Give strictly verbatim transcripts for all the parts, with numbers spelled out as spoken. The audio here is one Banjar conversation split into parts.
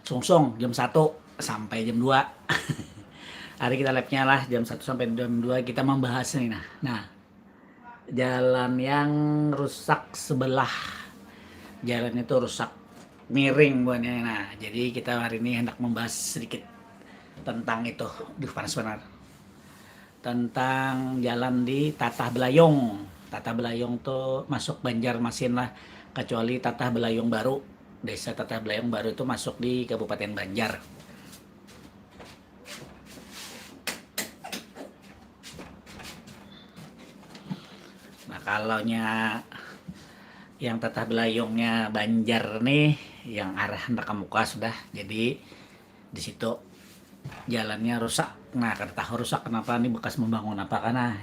sungsung jam satu sampai jam dua. Hari kita labnya lah jam satu sampai jam dua kita membahas nih nah. Nah, jalan yang rusak sebelah. Jalan itu rusak miring buahnya. Nah, jadi kita hari ini hendak membahas sedikit tentang itu. Duh, panas benar. Tentang jalan di Tatah Belayung. Tatah Belayung tuh masuk Banjarmasin lah, kecuali Tatah Belayung Baru. Desa Tatah Belayung Baru itu masuk di Kabupaten Banjar. Nah, kalau nya yang Tatah Belayungnya Banjar nih, yang arah hendak ke muka sudah. Jadi di situ jalannya rusak. Nah, kada tahu rusak kenapa nih, bekas membangun apa kana.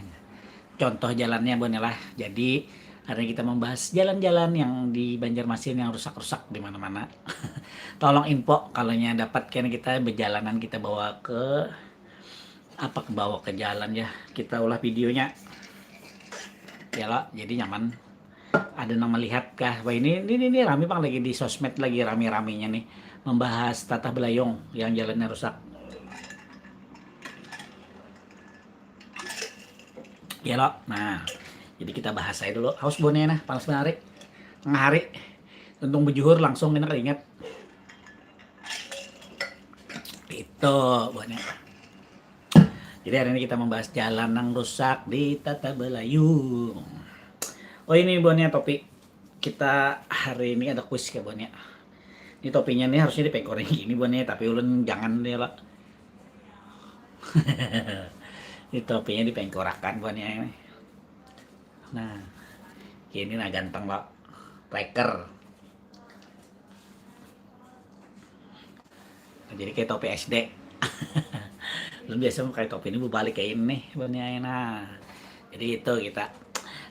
Contoh jalannya buahnya lah. Jadi hari ini kita membahas jalan-jalan yang di Banjarmasin yang rusak-rusak di mana-mana. Tolong info kalau nya dapat kan kita berjalanan kita bawa ke apa ke bawa ke jalan ya. Kita ulah videonya. Ya lah, jadi nyaman. Ada yang melihat kah? Wah, ini ini ini rame pang lagi di sosmed lagi rame-ramenya nih membahas Tatah Belayung yang jalannya rusak. Ya lo, nah jadi kita bahas aja dulu. Haus buahnya nah, panas banget hari. Tengah hari, untung bejuhur langsung enak ingat. Itu buahnya. Jadi hari ini kita membahas jalan yang rusak di Tatah Belayung. Oh ini buahnya topi. Kita hari ini ada kuis ya buahnya. Ini topinya nih harusnya dipengkoring gini buahnya, tapi ulun jangan nih lah. Ini topinya dipengkorakan buahnya ini. Nah, gini nah ganteng lo. Tracker. Nah, jadi kayak topi S D. Lu biasa pakai topi ini balik kayak ini buahnya nah. Jadi itu kita.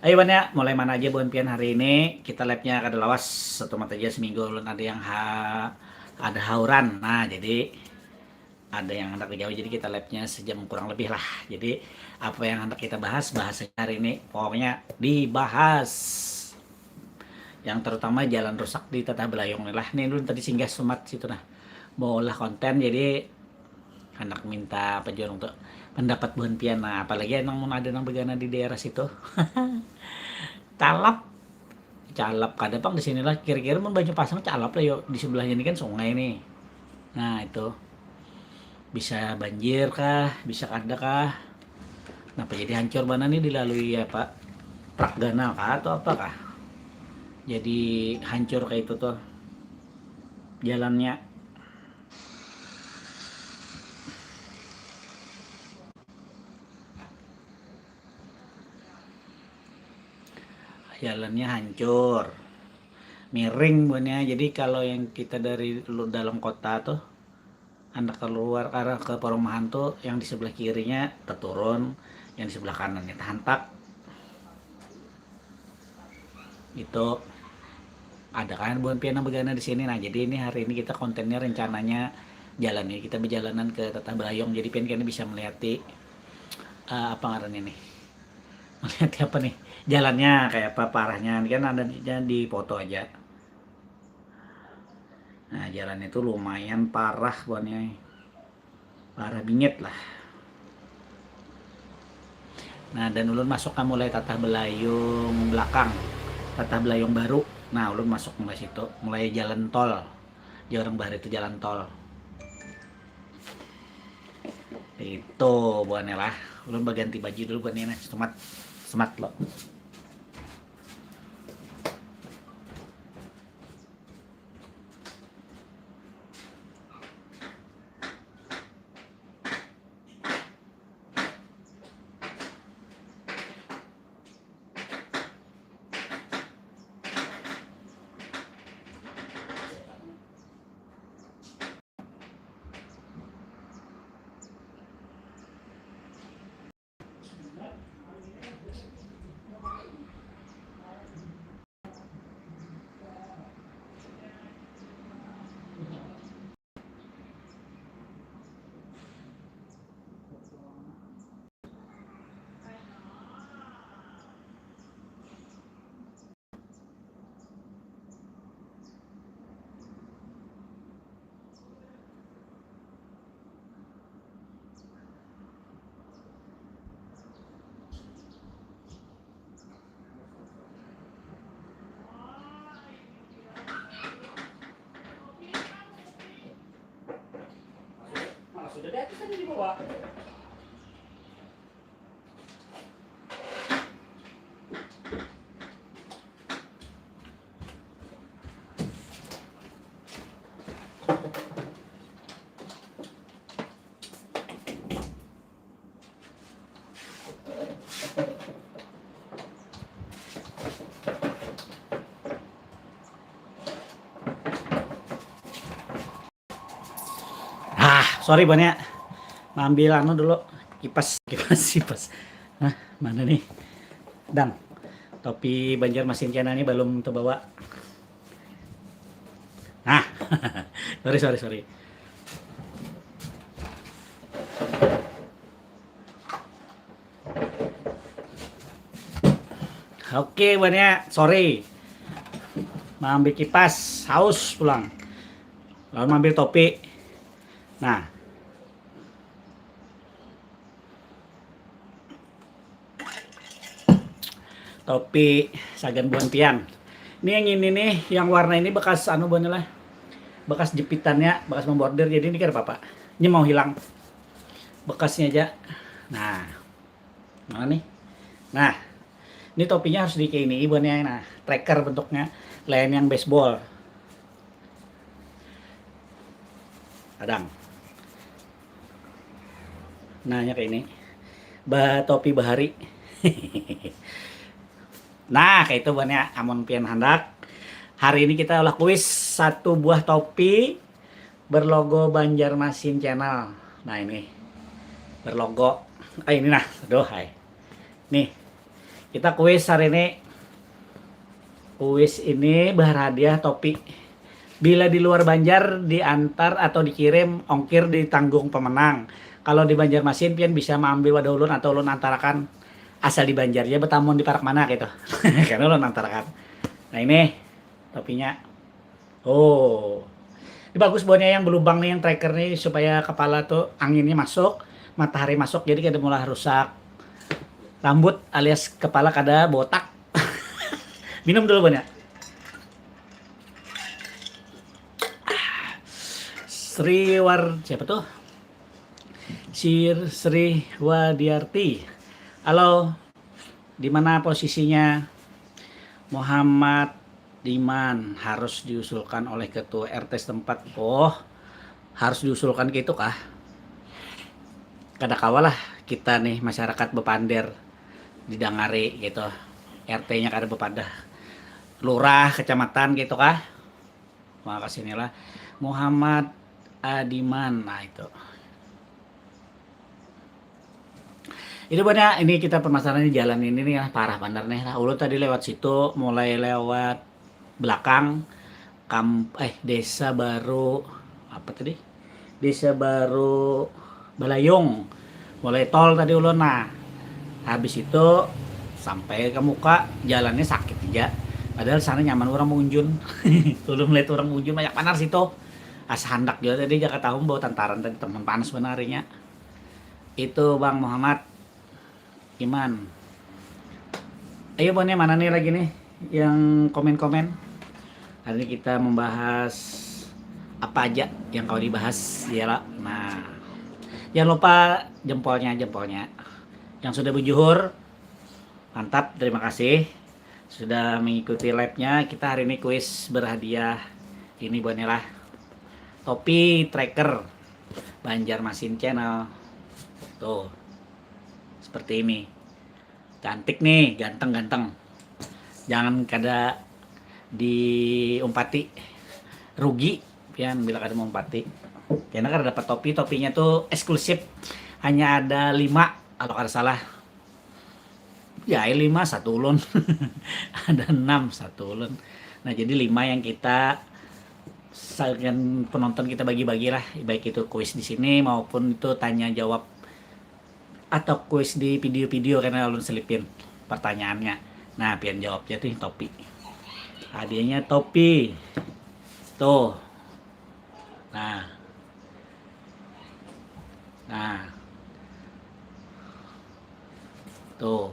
Ayo buahnya mulai mana aja buan pian hari ini kita labnya kada lawas satu mata aja seminggu ulun ada yang ha ada hauran. Nah, jadi ada yang hendak dijawab jadi kita labnya sejam kurang lebih lah. Jadi apa yang hendak kita bahas bahas aja hari ini pokoknya dibahas. Yang terutama jalan rusak di Tatah Belayung ni lah. Nih ulun tadi singgah sumat situ nah. Mau olah konten jadi handak minta apa jua orang tu pendapat buhan pian nah apalagi nang mun ada nang begana di daerah situ. Calap. Calap kada pang di sini lah kira-kira mun Banyu Pasang calap lah yo di sebelahnya ini kan sungai nih. Nah itu bisa banjir kah bisa kada kah. Napa jadi hancur bana nih dilalui apa prak ganal kah atau apa kah. Jadi hancur kayak itu tuh jalannya. Jalannya hancur, miring buhannya. Jadi kalau yang kita dari lu- dalam kota tuh, anak keluar arah ke perumahan tuh, yang di sebelah kirinya terturun, yang di sebelah kanannya terhantak. Itu ada kan buhan pian yang begana di sini. Nah, jadi ini hari ini kita kontennya rencananya jalan ini kita berjalanan ke Tatah Belayong. Jadi pian kena bisa melihati eh, apa ngaran ini? Melihati apa nih? Jalannya kayak apa parahnya. Ini kan ada di foto aja. Nah, jalan itu lumayan parah buhannya. Parah bingit lah. Nah, dan ulun masuk kan mulai Tatah Belayung belakang, Tatah Belayung baru. Nah, ulun masuk mulai situ, mulai jalan tol. Jalan baru itu jalan tol. Itu buahnya lah. Ulun berganti baju dulu buahnya nah. Semat, semat lo. Ah, sorry banyak. Ngambil anu dulu, kipas, kipas, kipas. Nah, mana nih? Dang, topi Banjarmasin Channel ini belum terbawa. Nah, sorry, sorry, sorry. Oke, banyak. Sorry. Maambil kipas, haus pulang. Lalu maambil topi. Nah. Topi sagan buan pian. Ini yang ini nih, yang warna ini bekas anu buannya lah. Bekas jepitannya, bekas membordir, jadi ini kada apa-apa. Ini mau hilang. Bekasnya aja. Nah. Mana nih? Nah, ini topinya harus di kayak ini, ibuannya. Nah, tracker bentuknya, lain yang baseball. Kadang. Nah, kayak ini. Ba topi bahari. Nah, kayak itu buannya, amun pian handak. Hari ini kita olah kuis satu buah topi berlogo Banjarmasin Channel. Nah, ini berlogo. Ah, ini nah, aduh hai. Nih, kita kuis hari ini. Kuis ini berhadiah topi. Bila di luar Banjar diantar atau dikirim, ongkir ditanggung pemenang. Kalau di Banjarmasin pian bisa maambil wadah ulun atau ulun antarakan asal di Banjar ya, betamun di parak mana gitu. Karena ulun antarakan. Nah, ini topinya. Oh. Ini bagus buatnya yang belubang nih, yang tracker nih, supaya kepala tuh anginnya masuk, matahari masuk, jadi kada mulah rusak rambut alias kepala kada botak. Minum dulu banyak. Sri War siapa tuh? Sir Sri Wadiarti. Halo. Di mana posisinya? Muhammad Diman harus diusulkan oleh ketua R T setempat. Oh, harus diusulkan gitu kah? Kada kawa lah kita nih masyarakat bepander didangari gitu. R T-nya kada bepadah. Lurah, kecamatan gitu kah? Maka sinilah Muhammad Adiman. Nah, itu. Itu banyak ini kita permasalahan di jalan ini nih ya, parah bener nih. Nah, ulun tadi lewat situ, mulai lewat belakang kam eh desa baru apa tadi? Desa baru Balayung. Mulai tol tadi ulun nah. Habis itu sampai ke muka jalannya sakit aja. Padahal sana nyaman orang mengunjun. Ulun melihat orang mengunjun banyak panas itu. Asa handak juga tadi jaka tahu bawa tantaran tadi teman panas benar harinya. Itu Bang Muhammad Iman. Ayo Bone, mana nih lagi nih yang komen-komen? Hari ini kita membahas apa aja yang kau dibahas ya lah. Nah, jangan lupa jempolnya, jempolnya. Yang sudah berjuhur, mantap, terima kasih sudah mengikuti live-nya. Kita hari ini kuis berhadiah ini Bone lah. Topi tracker Banjarmasin Channel. Tuh. Seperti ini. Cantik nih, ganteng-ganteng. Jangan kada diumpati. Rugi pian bila kada meumpati. Karena kada dapat topi, topinya tuh eksklusif. Hanya ada lima kalau kada salah. Ya, lima satu ulun. Ada enam satu ulun. Nah, jadi lima yang kita sagan penonton kita bagi-bagilah, baik itu kuis di sini maupun itu tanya jawab atau kuis di video-video karena ulun selipin pertanyaannya. Nah, pian jawabnya tuh topi. Hadiahnya topi. Tuh. Nah. Nah. Tuh.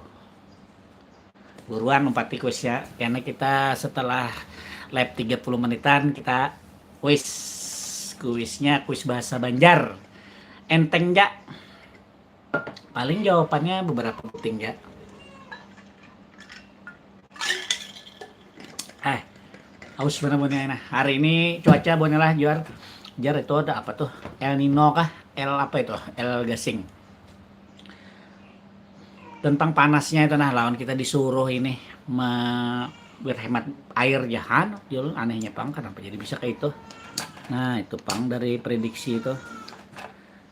Buruan umpati kuisnya. Karena kita setelah live tiga puluh menitan kita kuis. Kuisnya kuis bahasa Banjar. Enteng ja. Paling jawabannya beberapa buting ja. Eh, aus benar-benar nah. Hari ini cuaca bukanlah juar. Jar itu ada apa tuh? El Nino kah? El apa itu? El gasing. Tentang panasnya itu nah, lawan kita disuruh ini me berhemat air jahan, anehnya pang kenapa jadi bisa kayak itu. Nah, itu pang dari prediksi itu.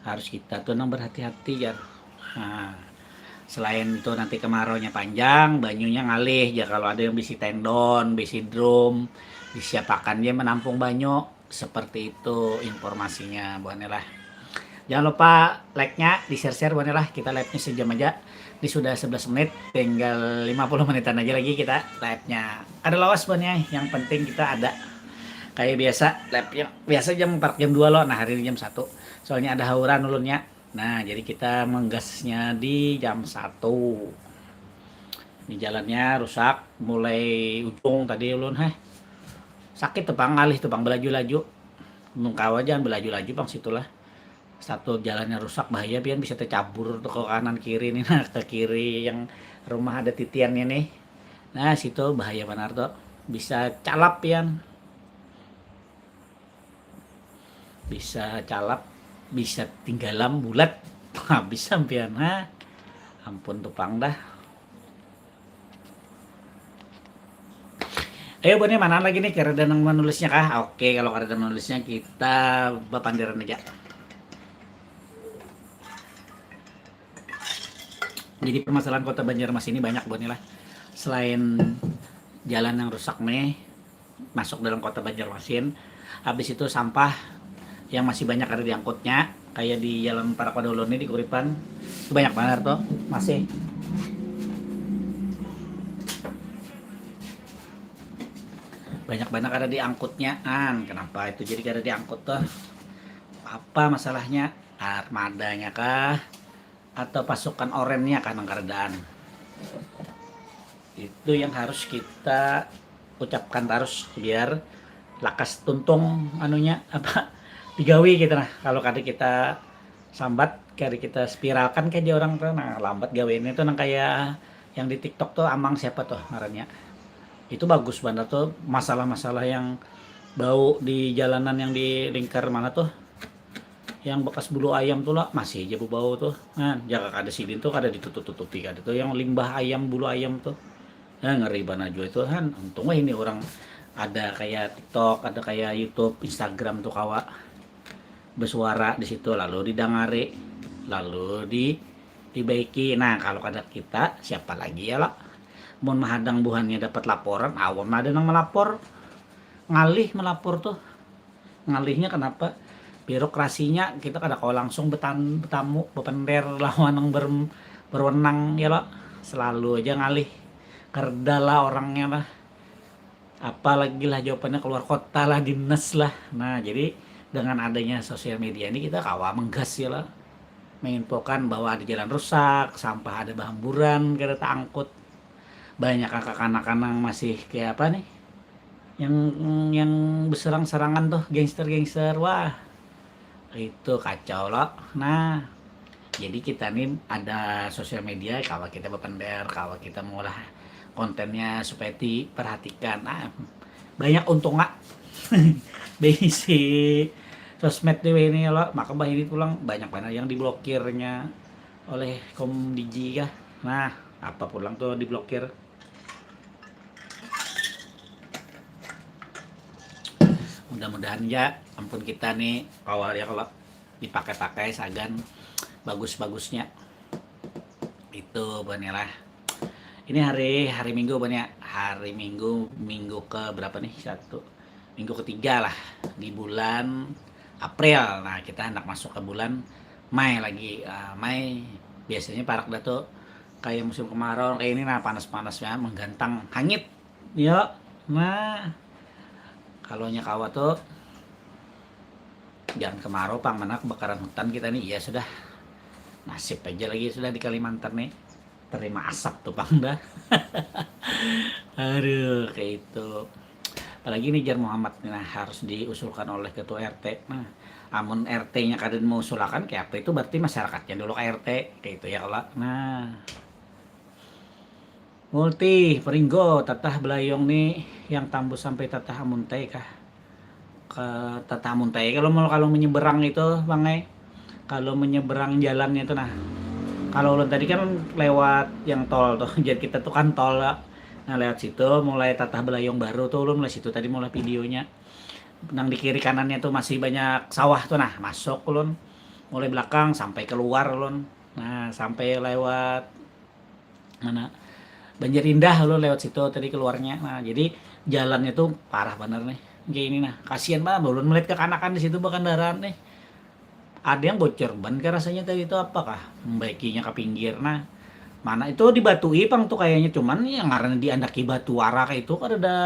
Harus kita tuh nang berhati-hati ya. Nah, selain itu nanti kemaraunya panjang, banyunya ngalih ya kalau ada yang bisi tendon, bisi drum, disiapakan dia menampung banyu. Seperti itu informasinya buahnya lah. Jangan lupa like-nya, di-share-share buahnya lah. Kita live-nya sejam aja. Ini sudah sebelas menit, tinggal lima puluh menitan aja lagi kita live-nya. Ada lawas buahnya, yang penting kita ada. Kayak biasa, live-nya biasa jam empat jam dua loh. Nah, hari ini jam satu. Soalnya ada hauran ulunnya. Nah, jadi kita menggasnya di jam satu. Ini jalannya rusak, mulai ujung tadi ulun heh. Sakit tuh pang, ngalih tuh pang, belaju-laju. Nungkawa jangan belaju-laju pang situlah. Satu jalannya rusak bahaya pian bisa tercabur tuh ke kanan kiri nih nah, ke kiri yang rumah ada titiannya nih. Nah, situ bahaya benar tuh. Bisa calap pian. Bisa calap, bisa tinggalam bulat. Habis sampean ha. Ampun tupang dah. Ayo buahnya mana lagi nih, karena nang menulisnya kah? Oke, kalau karena menulisnya kita bapandiran aja. Jadi permasalahan kota Banjarmasin ini banyak buahnya lah. Selain jalan yang rusak nih, masuk dalam kota Banjarmasin. Habis itu sampah yang masih banyak ada diangkutnya, kayak di jalan Parak Wadolon ini di Kuripan. Itu banyak banget tuh, masih. Banyak banget ada diangkutnya. An, kenapa itu jadi ada diangkut tuh? Apa masalahnya? Armadanya kah? Atau pasukan orennya kah nang karadaan? Itu yang harus kita ucapkan terus biar lakas tuntung anunya apa digawi gitu nah. Kalau kada kita sambat, kada kita spiralkan kayak orang tuh nah, lambat gawiannya tuh nang kayak yang di TikTok tuh amang siapa tuh ngarannya. Itu bagus banget tuh masalah-masalah yang bau di jalanan yang di lingkar mana tuh yang bekas bulu ayam tuh lah masih aja bebau tuh nah, jaga kada sidin tuh kada ditutup-tutupi kada tuh yang limbah ayam bulu ayam tuh nah, ngeri banget juga itu kan untung wah ini orang ada kayak TikTok ada kayak YouTube Instagram tuh kawa bersuara di situ lalu didangari lalu di dibaiki nah kalau kada kita siapa lagi ya lah mau menghadang buhannya dapat laporan awam ada yang melapor ngalih melapor tuh ngalihnya kenapa birokrasinya kita kada kau langsung betan, betamu bepender lawan yang ber, berwenang ya lo selalu aja ngalih kerda lah orangnya lah apalagi lah jawabannya keluar kota lah dinas lah nah jadi dengan adanya sosial media ini kita kawa menggas ya lah menginfokan bahwa ada jalan rusak sampah ada bahamburan kada terangkut banyak kakak-kakak yang masih kayak apa nih yang yang berserang-serangan tuh gangster-gangster wah itu kacau loh nah jadi kita nih ada sosial media kalau kita berpender kalau kita mengolah kontennya supaya diperhatikan ah banyak untung nggak bisi sosmed dewe ini loh maka bah ini pulang banyak banget yang diblokirnya oleh kom digi kah nah apa pulang tuh diblokir mudah-mudahan ya ampun kita nih kawal ya kalau dipakai-pakai sagan bagus-bagusnya itu banilah ini hari hari minggu banyak hari minggu minggu ke berapa nih satu minggu ketiga lah di bulan April nah kita hendak masuk ke bulan Mei lagi uh, Mei biasanya parak dah tuh kayak musim kemarau kayak ini nah panas-panas ya menggantang hangit ya nah kalau nya kawa tuh jangan kemarau pang mana kebakaran hutan kita nih iya sudah nasib aja lagi sudah di Kalimantan nih terima asap tuh pang dah aduh kayak itu Lagi nih, jar Muhammad, nah, harus diusulkan oleh ketua R T. Nah, amun R T-nya kada mau usulakan, kayak apa itu berarti masyarakatnya dulu ke R T, kayak itu ya, kalau. Nah, Multi, Pringgo, Tatah Belayong nih yang tambus sampai Tatah Amuntai kah? Ke Tatah Amuntai kalau mau, kalau menyeberang itu, Bang, eh. Kalau menyeberang jalannya itu, nah. Kalau ulun tadi kan lewat yang tol tuh, jadi kita tuh kan tol, ya. Nah, lewat situ mulai Tatah Belayong baru tuh, ulun mulai situ tadi mulai videonya. Nang di kiri kanannya tuh masih banyak sawah tuh, nah, masuk ulun. Mulai belakang sampai keluar ulun. Nah, sampai lewat mana, Banjar Indah, ulun lewat situ tadi keluarnya. Nah, jadi jalannya tuh parah bener nih. Kayak ini, nah, kasihan banget ulun melihat kekanakan di situ berkendaraan nih. Ada yang bocor ban kah rasanya tadi itu, apakah membaikinya ke pinggir. Nah, mana itu dibatui pang tuh kayaknya, cuman yang ngarannya diandaki batu ara kayak itu kada ada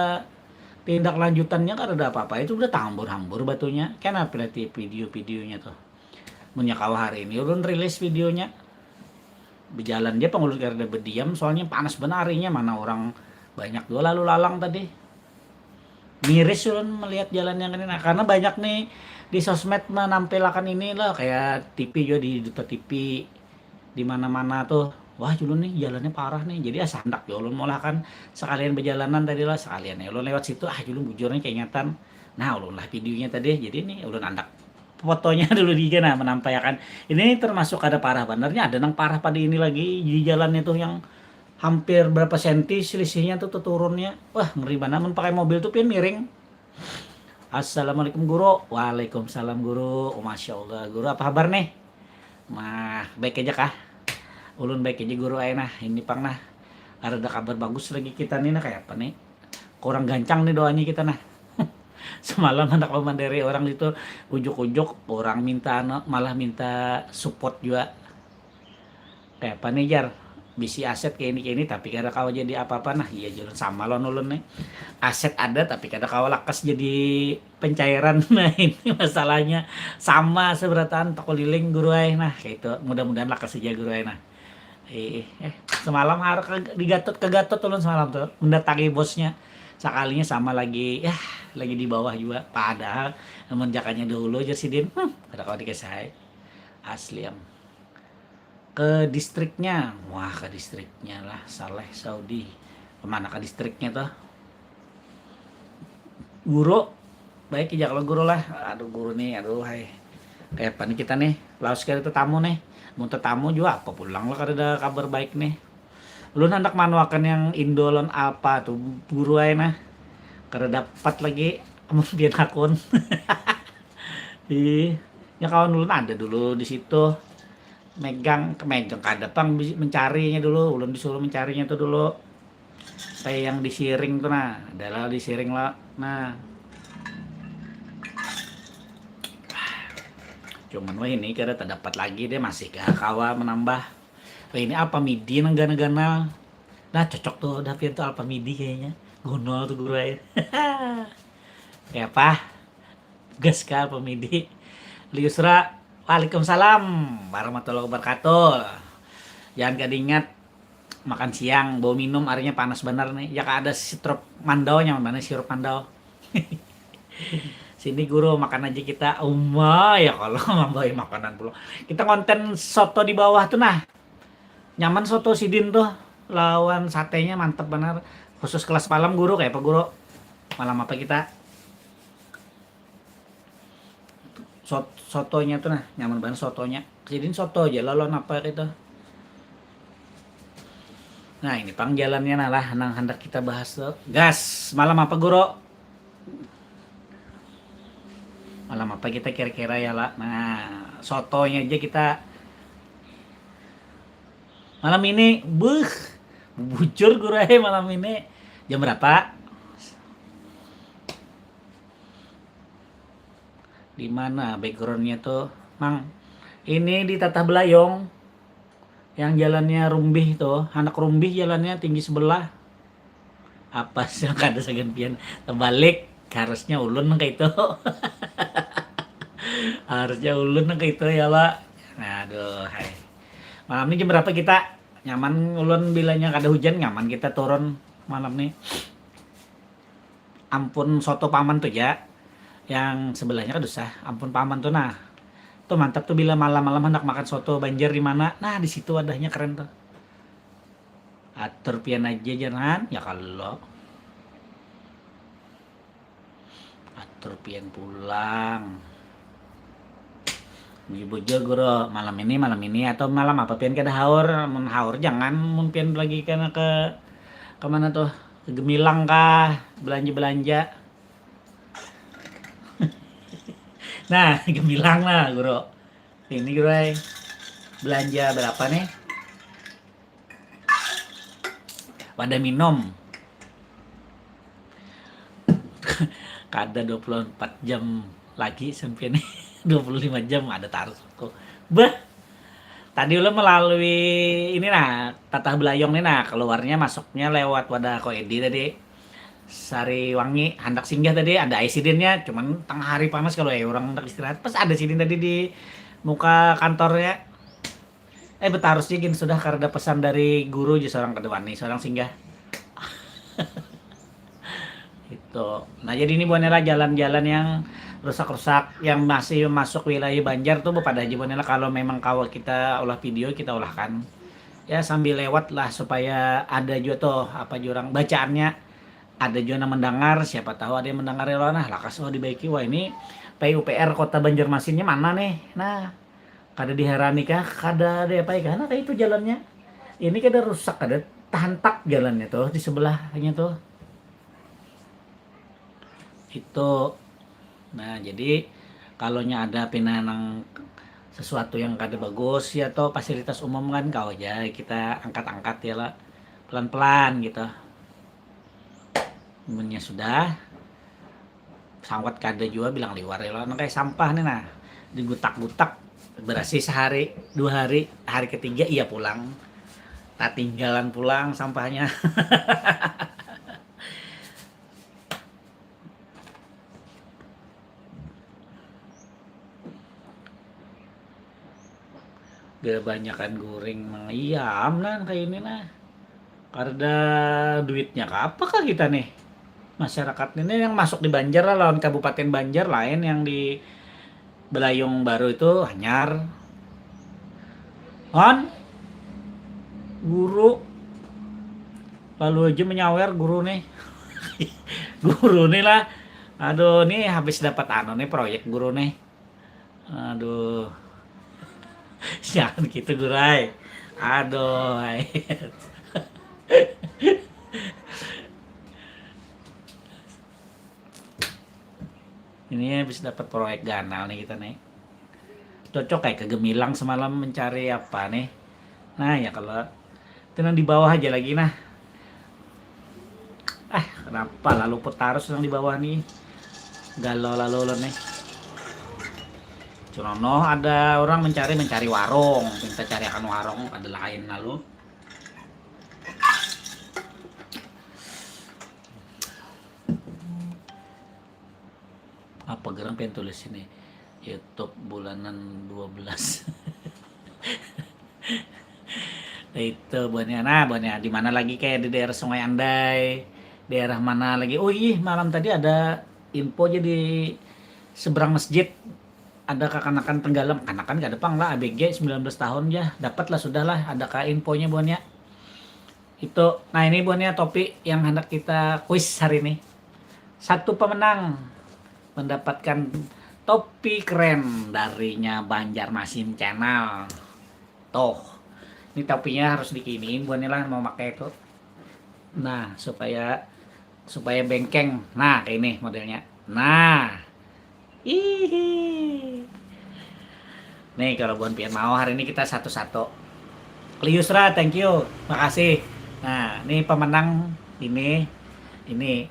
tindak lanjutannya, kada ada apa-apa, itu udah tambur-hambur batunya. Kenapa lihat di video-videonya tuh? Munnya kawa hari ini ulun rilis videonya. Bejalan ja pang ulun, kada berdiam, soalnya panas benar harinya, mana orang banyak juga lalu lalang tadi. Miris ulun melihat jalan yang ini, nah, karena banyak nih di sosmed menampilakan ini lah, kayak T V juga, di Duta T V, di mana-mana tuh. Wah, culun nih jalannya parah nih, jadi asa handak ya ulun mulakan sekalian berjalanan tadi lah, sekalian ya ulun lewat situ, ah, culun bujurnya keingetan. Nah, ulun lah videonya tadi, jadi nih ulun andak fotonya dulu di I G, nah, menampaikan ini termasuk ada parah benernya, ada nang parah pada ini lagi di jalannya tuh yang hampir berapa senti selisihnya tuh, tuh turunnya. Wah, ngeri banget, mun pakai mobil tuh pian miring. Assalamualaikum guru. Waalaikumsalam guru. Oh, masya Allah guru, apa kabar nih? Mah, baik aja kah? Ulun baik aja guru, ay, nah, ini pang nah, ada kabar bagus lagi kita nih, nah, kayak apa nih? Kurang gancang nih doanya kita nah. Semalam anak pemandiri orang itu, ujuk-ujuk orang minta anu, malah minta support juga. Kayak apa nih, jar? Bisi aset kayak ini, kayak ini, tapi kada kawa jadi apa-apa. Nah, iya, jalan sama lo nulun nih. Aset ada tapi kada kawa lakas jadi pencairan. Nah, ini masalahnya, sama seberataan toko liling guru ay. Nah, kayak itu, mudah-mudahan lakas aja guru ay. Nah, eh, eh, semalam harus ke, di Gatot, ke Gatot ulun semalam tuh mendatangi bosnya. Sekalinya sama lagi, ya, lagi di bawah juga. Padahal menjakannya dahulu aja sidin. Hmm, kada kawa dikasih. Asli am. Ke distriknya, wah, ke distriknya lah, Saleh Saudi. Kemana ke distriknya tuh? Guru, baik aja kalau guru lah. Aduh, guru nih, aduh, hai. Kayak apa nih kita nih? Laos kali tetamu nih. Mau tetamu juga apa pulang lah, kada ada kabar baik nih. Ulun hendak manuakan yang Indo lawan Alpa tuh, guru aja nah. Kada dapat lagi, amun pian akun. Ih, ya kawan ulun ada dulu di situ. Megang, megang kada pang, mencarinya dulu, ulun disuruh mencarinya tuh dulu. Kayak yang di Siring tuh nah, adalah di Siring lah. Nah. Cuman wah ini kada terdapat lagi deh, masih gak kawa menambah. Wah ini apa midi nang gana-gana. Nah, cocok tuh Davian tuh apa midi kayaknya. Gunol tuh guru aja. Kayak apa? Gas kah apa midi? Liusra, waalaikumsalam warahmatullahi wabarakatuh. Jangan kada ingat makan siang, bawa minum, airnya panas benar nih. Ya ada sirup mandau, nyaman mana sirup mandau. Sini guru, makan aja kita. Uma ya kalau membawa makanan pulang. Kita konten soto di bawah tuh nah. Nyaman soto sidin tuh lawan satenya mantep benar. Khusus kelas malam guru, kayak apa guru? Malam apa kita? Sot sotonya tuh nah, nyaman banget sotonya. Sidin soto aja lah, lawan apa gitu. Nah, ini pang jalannya nah lah, nang hendak kita bahas tuh. Gas, malam apa guru? Malam apa kita kira-kira ya lah? Nah, sotonya aja kita malam ini, buh, bujur guru aja malam ini. Jam berapa? Di mana backgroundnya tuh, Mang? Ini di Tatah Belayong, yang jalannya rumbih tuh, anak rumbih jalannya tinggi sebelah. Apa sih yang kada sagan pian? Terbalik, harusnya ulun nang kayak itu. Harusnya ulun nang kayak itu ya lah. Aduh, hai. Malam ini jam berapa kita? Nyaman ulun bilanya kada hujan, nyaman kita turun malam nih. Ampun soto paman tuh ja, yang sebelahnya kan usah, ampun paman tuh nah. Tuh mantap tuh bila malam-malam hendak makan soto Banjar di mana, nah di situ wadahnya keren tuh. Atur pian aja jangan, ya kalau. Atur pian pulang. Bujur-bujur guru, malam ini, malam ini atau malam apa pian kada haur? Mun haur jangan, mun pian lagi kena ke kemana tuh? Ke Gemilang kah? Belanja-belanja. Nah, Gemilang lah guru. Ini guru ay. Belanja berapa nih? Wadah minum. Kada dua puluh empat jam lagi sampai nih. Dua puluh lima jam ada tarus aku. Bah. Tadi ulun melalui ini nah, Tatah Belayong nih nah, keluarnya masuknya lewat wadah Ko Edi tadi. Sari Wangi, handak singgah tadi ada ai sidinnya, cuman tengah hari panas kalau ya orang hendak istirahat. Pas ada sidin tadi di muka kantornya. Eh betarus ja gin sudah kareda pesan dari guru ja seorang kada wani seorang singgah. Itu. Nah jadi ini buhannya lah jalan-jalan yang rusak-rusak yang masih masuk wilayah Banjar tuh bepada aja buhannya lah kalau memang kawa kita olah video kita olahkan ya sambil lewat lah supaya ada juga tuh apa jurang bacaannya ada juga yang mendengar siapa tahu ada yang mendengar ya lah nah lakas oh dibaiki wah ini P U P R kota Banjarmasinnya mana nih nah Kada diharani kah? Kada ada apa kah? Nah, itu jalannya. Ini kada rusak, kada tahantak jalannya tuh di sebelahnya tuh. Itu. Nah, jadi kalau nya ada pinanang sesuatu yang kada bagus ya atau fasilitas umum kan kau aja kita angkat-angkat ya lah pelan-pelan gitu. Munnya sudah, sangwat kada jua bilang liwar ya lo, nang kaya sampah nih nah, digutak-gutak, berasih sehari, dua hari, hari ketiga iya pulang, tatinggalan pulang sampahnya. Bila banyakan guring mang iya am nah kaya ini nah. Kareda duitnya ka apa kah kita nih? Masyarakat ini yang masuk di Banjar lah lawan Kabupaten Banjar lain yang di Belayung Baru itu hanyar. Han guru lalu aja menyawer guru nih. Guru nih lah. Aduh, nih habis dapat anu nih proyek guru nih. Aduh. Jangan gitu, Gurai. Aduh. Ini habis dapat proyek ganal nih kita nih. Cocok kayak ke Gemilang semalam mencari apa nih. Nah, ya kalau itu nang di bawah aja lagi nah. Ah, kenapa lalu putarus nang di bawah nih? Galau lalu lo nih. Cunono ada orang mencari mencari warung, minta cari akan warung ada lain lalu. Apa gerang pengen tulis ini YouTube bulanan dua belas. Itu buahnya nah buahnya di mana lagi kayak di daerah Sungai Andai daerah mana lagi oh ih malam tadi ada info aja di seberang masjid ada kakanakan tenggelam kanakan gak ada pang lah A B G sembilan belas tahun ya dapat lah sudah lah ada kah infonya buahnya itu nah ini buahnya topi yang hendak kita kuis hari ini satu pemenang mendapatkan topi keren darinya Banjarmasin Channel. Tuh, ini topinya harus dikiniin buahnya lah mau pakai itu. Nah, supaya supaya bengkeng. Nah, kayak ini modelnya. Nah. Hihi. Nih kalau buan pian mau hari ini kita satu-satu. Liusra, thank you. Makasih. Nah, ini pemenang ini ini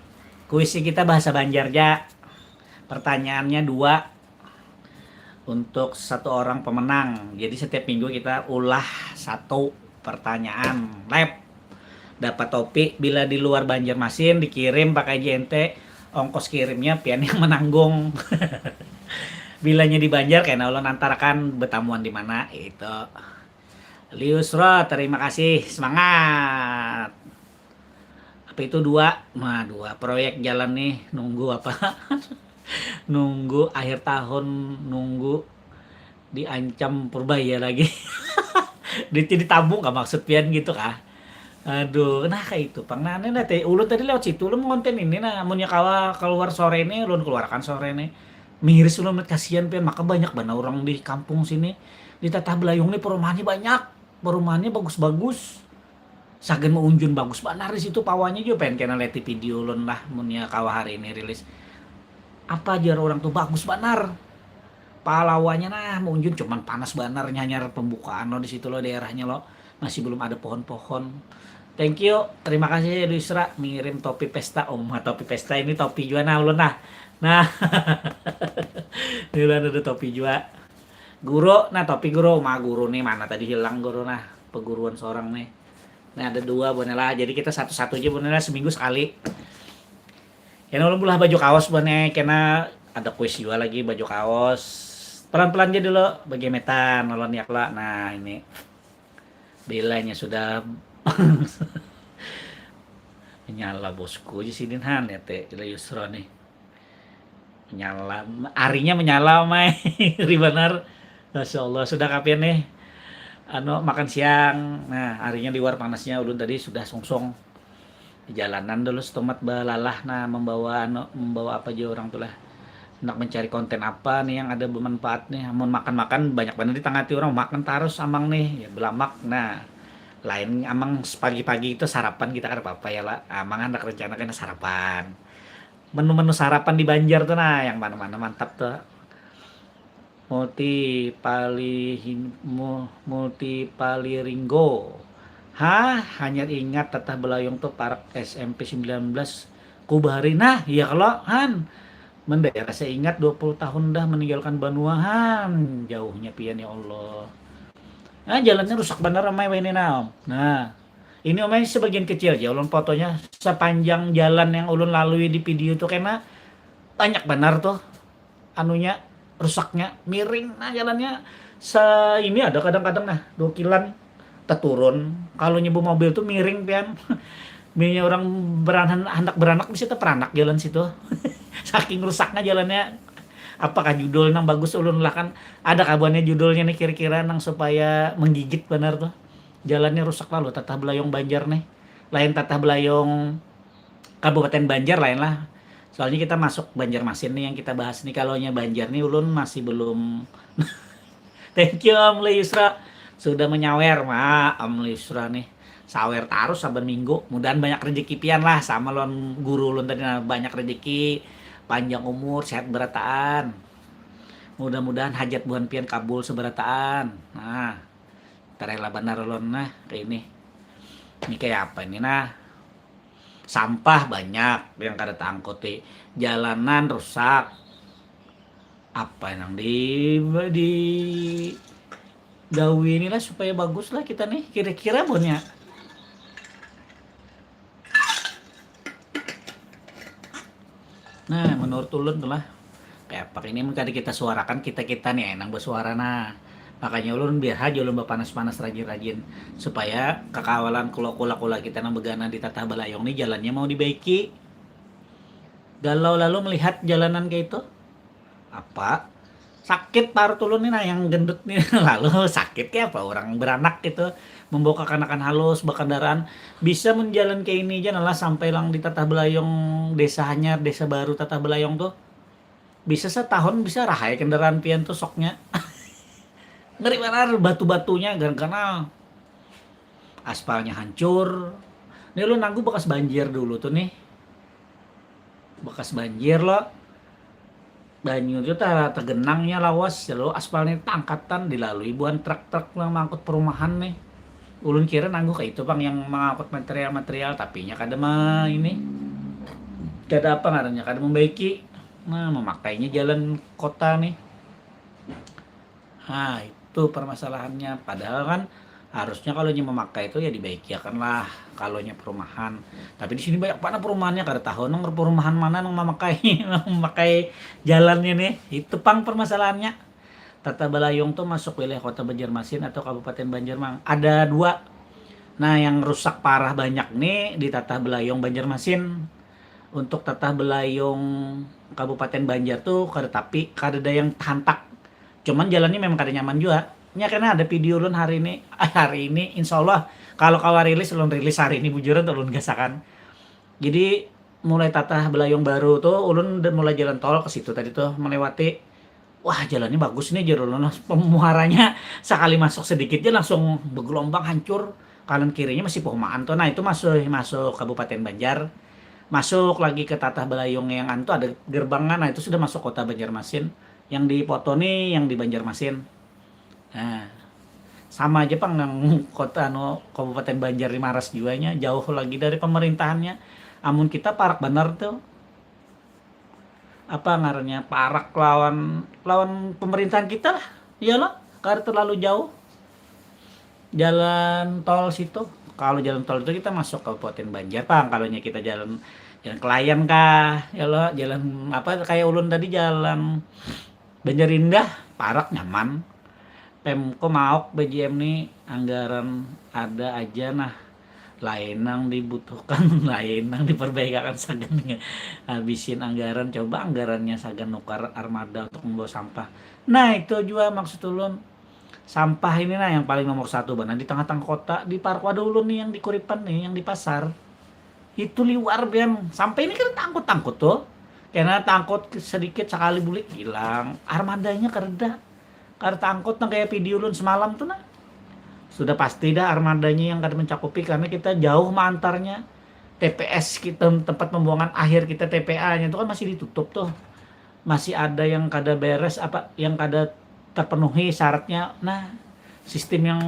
kuisi kita bahasa Banjar ja. Pertanyaannya dua untuk satu orang pemenang. Jadi setiap minggu kita ulah satu pertanyaan. Lab dapat topi bila di luar Banjarmasin dikirim pakai J N T ongkos kirimnya pian yang menanggung. Bilanya di Banjar kena ulun antarkan betamuan di mana itu. Liusro, terima kasih. Semangat. Apa itu dua? Nah, dua proyek jalan nih, nunggu apa? Nunggu akhir tahun, nunggu diancam Purbaya lagi. Duitnya ditabung kah maksud pian gitu kah? Aduh, nah kayak itu pang. Nah, ini nanti ulun tadi lewat situ, ulun ngonten ini nah, munnya kawa keluar sore ini, ulun keluarkan sore ini. Miris ulun melihat kasihan pian, maka banyak banget orang di kampung sini. Di Tatah Belayung nih perumahannya banyak, perumahannya bagus-bagus. Sagan meunjun bagus banar di situ pawanya juga, pengen kena leti video ulun lah munnya kawa hari ini rilis. Apa jar orang tuh bagus banar. Palawanya nah meunjun cuman panas banar nyanyar pembukaan lo di situ lo daerahnya lo masih belum ada pohon-pohon. Thank you, terima kasih Yusra ngirim topi pesta. Oh, topi pesta ini topi juga nah ulun nah. Nah. Ini ulun ada topi juga. Guru, nah topi guru, ma guru nih mana tadi hilang guru nah, peguruan seorang nih. Nah ada dua bonela, jadi kita satu-satu aja bonela seminggu sekali. Kena ulun bulah baju kaos bone, kena ada kuis juga lagi baju kaos. Pelan-pelan aja dulu, bagemetan ulun ya kela. Nah ini bilanya sudah menyala bosku aja sidin han ya teh, Ila Yusra nih. Menyala, arinya menyala mai. Ngeri banar. Masya Allah, sudah kapian nih anu makan siang. Nah, arinya liwar panasnya, ulun tadi sudah songsong di jalanan dulu setomat balalah nah membawa anu membawa apa aja orang tuh lah, hendak mencari konten apa nih yang ada bermanfaat nih. Amun makan-makan banyak banget ditangati orang, makan tarus amang nih ya belamak. Nah, lain amang pagi-pagi itu sarapan kita kada apa-apa ya lah, amang hendak rencana kena sarapan. Menu-menu sarapan di Banjar tuh nah yang mana-mana mantap tuh. Multi pali multi pali ringgo. Hah, hanyar ingat Tatah Belayong tuh parak S M P sembilan belas kubari. Nah, iya kalau han. Mendaya rasa ingat dua puluh tahun dah meninggalkan banua han. Jauhnya pian ya Allah. Nah, jalannya rusak benar ramai ini nah. Nah, ini omai sebagian kecil aja ulun fotonya sepanjang jalan yang ulun lalui di video tuh karena banyak benar tuh anunya rusaknya miring nah jalannya se ini ada kadang-kadang nah dokilan teturun kalau nyebu mobil tuh miring pian minyak orang beranak hendak beranak bisa teperanak jalan situ saking rusaknya jalannya apakah judul nang bagus ulun lah kan ada kabuannya judulnya nih kira-kira nang supaya menggigit benar tuh jalannya rusak lalu tatah belayong Banjar nih lain tatah belayong Kabupaten Banjar lain lah. Soalnya kita masuk Banjarmasin nih yang kita bahas nih. Kalau nya Banjar nih ulun masih belum. Thank you Om Yusra sudah menyawer ma Om Yusra nih. Sawer tarus saban minggu. Mudahan banyak rezeki pian lah sama lon guru ulun tadi nah. Banyak rezeki, panjang umur, sehat berataan. Mudah-mudahan hajat buhan pian kabul seberataan. Nah, terela benar lon nah kayak ini. Ini kayak apa ini nah? Sampah banyak yang kada taangkuti, jalanan rusak, apa nang di di gawi ni lah supaya bagus lah kita nih kira-kira bunya. Nah, menurut ulun tuh lah, kayak apa ini mun kada kita suarakan kita kita nih enang bersuara nah. Makanya ulun biar aja ulun berpanas-panas rajin-rajin supaya kekawalan kula-kula kita nang begana di tatah belayong nih jalannya mau dibaiki. Galau lalu melihat jalanan kayak itu. Apa? Sakit parut ulun nih nah yang gendut nih lalu sakit kayak apa orang beranak gitu membawa kekanakan halus berkendaraan bisa menjalan kayak ini aja nah sampai lang di tatah belayong desa hanyar desa baru tatah belayong tuh bisa setahun bisa rahai kendaraan pian tuh soknya ngeri banar batu-batunya ganal aspalnya hancur. Ini lo nanggu bekas banjir dulu tuh nih. Bekas banjir lo. Banyu itu tergenangnya lawas, lalu aspalnya tangkatan dilalui buan truk-truk yang mengangkut perumahan nih. Ulun kira nanggu kayak itu bang yang mengangkut material-material, tapi nya kada ma ini, kada apa ngarannya kada membaiki, nah memakainya jalan kota nih. Nah itu permasalahannya. Padahal kan harusnya kalau nya memakai itu ya dibaikiakan lah kalau nya perumahan. Tapi di sini banyak banget perumahannya kada tahu nang perumahan mana nang memakai memakai jalannya nih. Itu pang permasalahannya. Tata Balayong tuh masuk wilayah Kota Banjarmasin atau Kabupaten Banjarmasin. Ada dua. Nah, yang rusak parah banyak nih di Tatah Belayong Banjarmasin. Untuk Tatah Belayong Kabupaten Banjar tuh kada tapi kada ada yang tahantak. Cuman jalannya memang kada nyaman juga. Nya kena ada video ulun hari ini, hari ini insya Allah kalau kawa rilis ulun rilis hari ini bujuran ulun gasakan. Jadi mulai Tatah Belayong baru tuh ulun mulai jalan tol ke situ tadi tuh melewati. Wah, jalannya bagus nih, jar ulun. Pemuaranya sekali masuk sedikit aja langsung bergelombang hancur. Kanan kirinya masih pohomaan tuh. Nah, itu masuk masuk Kabupaten Banjar. Masuk lagi ke Tatah Belayong yang antu ada gerbangnya. Nah, itu sudah masuk kota Banjarmasin. Yang di foto nih yang di Banjarmasin. Nah, sama aja pang nang kota anu Kabupaten Banjar di Maras juanya jauh lagi dari pemerintahannya. Amun kita parak benar tuh apa ngarannya parak lawan lawan pemerintahan kita lah, iya lo, kada terlalu jauh jalan tol situ. Kalau jalan tol itu kita masuk Kabupaten Banjar pang, kalau kita jalan jalan Kelayan kah, ya lo, jalan apa kayak ulun tadi jalan Banjar Indah, parak nyaman. Pemko maok B J M ni anggaran ada aja nah, lain nang dibutuhkan lain nang diperbaikiakan sagan habisin anggaran, coba anggarannya sagan nukar armada untuk membawa sampah. Nah, itu jua maksud ulun, sampah ini nah yang paling nomor satu banar di tengah-tengah kota, di park wadah ulun nih yang di Kuripan nih yang di pasar itu liwar pian, sampai ini kan tangkut-tangkut tuh, kena tangkut sedikit sekali bulik hilang armadanya, kereda. Kada tangkut nang kaya video ulun semalam tu nah. Sudah pasti dah armadanya yang kada mencakupi karena kita jauh maantarnya. T P S kita, tempat pembuangan akhir kita, T P A-nya itu kan masih ditutup tuh. Masih ada yang kada beres apa yang kada terpenuhi syaratnya. Nah, sistem yang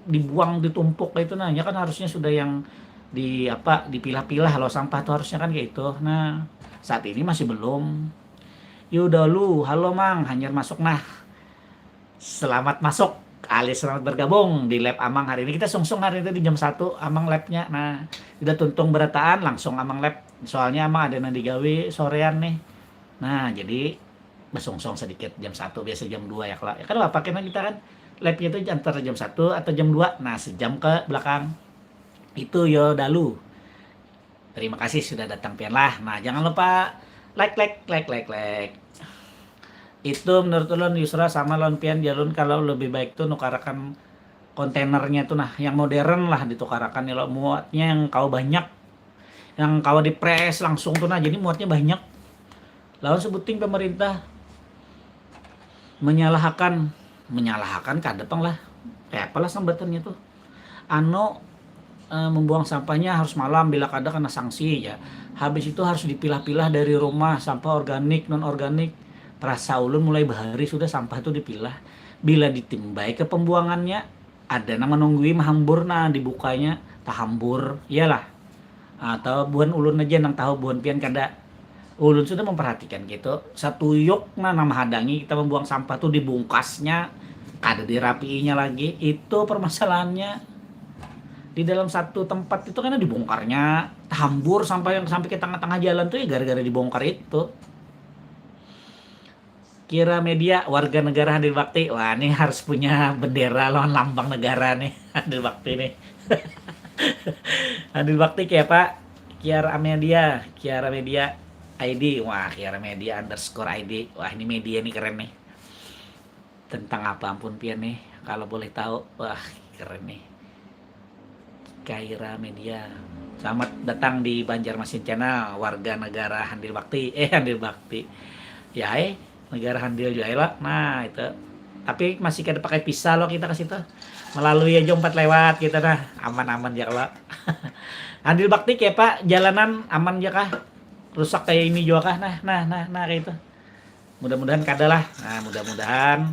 dibuang ditumpuk itu nah, ya kan harusnya sudah yang di apa dipilah-pilah loh sampah tuh harusnya kan kayak itu. Nah, saat ini masih belum. Yu dalu, halo mang, hanyar masuk nah. Selamat masuk, alias selamat bergabung di lab Amang hari ini. Kita sungsung hari itu di jam satu Amang labnya. Nah, tidak tuntung berataan langsung Amang lab. Soalnya Amang ada nang digawi sorean nih. Nah, jadi basungsung sedikit jam satu biasa jam dua ya kalau. Ya kan apa kena kita kan labnya itu antara jam satu atau jam dua. Nah, sejam ke belakang. Itu yo dalu. Terima kasih sudah datang pian lah. Nah, jangan lupa like like like like like. Itu menurut ulun Yusra sama lawan pian jalun kalau lebih baik tuh nukarakan kontainernya tuh nah yang modern lah ditukarakan ya lo, muatnya yang kau banyak yang kau dipres langsung tuh nah jadi muatnya banyak lawan sebuting pemerintah menyalahakan menyalahakan kada pang lah kayak apalah sambatannya tuh anu eh, membuang sampahnya harus malam bila kada kena sanksi ya. Habis itu harus dipilah-pilah dari rumah sampah organik non organik. Perasa ulun mulai bahari sudah sampah itu dipilah. Bila ditimbai ke pembuangannya ada nang menunggui mahambur nah dibukanya tahambur iyalah. Atau buhan ulun aja nang tahu buhan pian kada. Ulun sudah memperhatikan gitu. Satuyuk nah nang menghadangi kita membuang sampah tuh dibungkasnya, kada dirapiinya lagi. Itu permasalahannya. Di dalam satu tempat itu kan dibongkarnya, tahambur sampai yang sampai ke tengah-tengah jalan tuh ya gara-gara dibongkar itu. Kira media warga negara Handil Bakti. Wah, ini harus punya bendera lawan lambang negara nih Handil Bakti nih. Handil Bakti kayak apa? Kiara Media, Kiara Media I D. Wah, Kiara Media underscore I D. Wah, ini media nih keren nih. Tentang apa ampun pian nih, kalau boleh tahu. Wah, keren nih. Kaira Media. Selamat datang di Banjarmasin Channel, warga negara Handil Bakti. Eh, Handil Bakti. Ya, eh, negara Handil juga lah. Nah, itu. Tapi masih kada pakai visa loh kita ke situ. Melalui aja empat lewat kita nah. Aman-aman ya kalau. Handil Bakti kayak apa? Jalanan aman ya kah? Rusak kayak ini juga kah? Nah, nah, nah, nah kayak itu. Mudah-mudahan kada lah. Nah, mudah-mudahan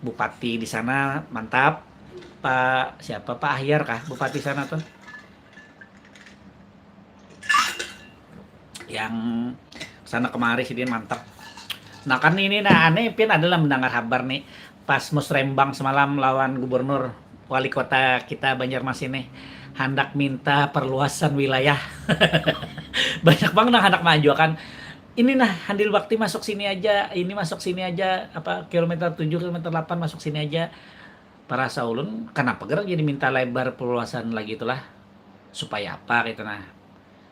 bupati di sana mantap. Pak siapa Pak Ahyar kah bupati sana tuh? Yang sana kemari sih dia mantap. Nah kan ini nah aneh pian adalah mendengar kabar nih pas musrembang semalam lawan gubernur wali kota kita Banjarmasin nih handak minta perluasan wilayah. Banyak banget yang handak maju kan ini nah Handil Bakti masuk sini aja, ini masuk sini aja, apa kilometer tujuh kilometer delapan masuk sini aja. Parasa ulun, kenapa gerak jadi minta lebar perluasan lagi itulah? Supaya apa gitu nah?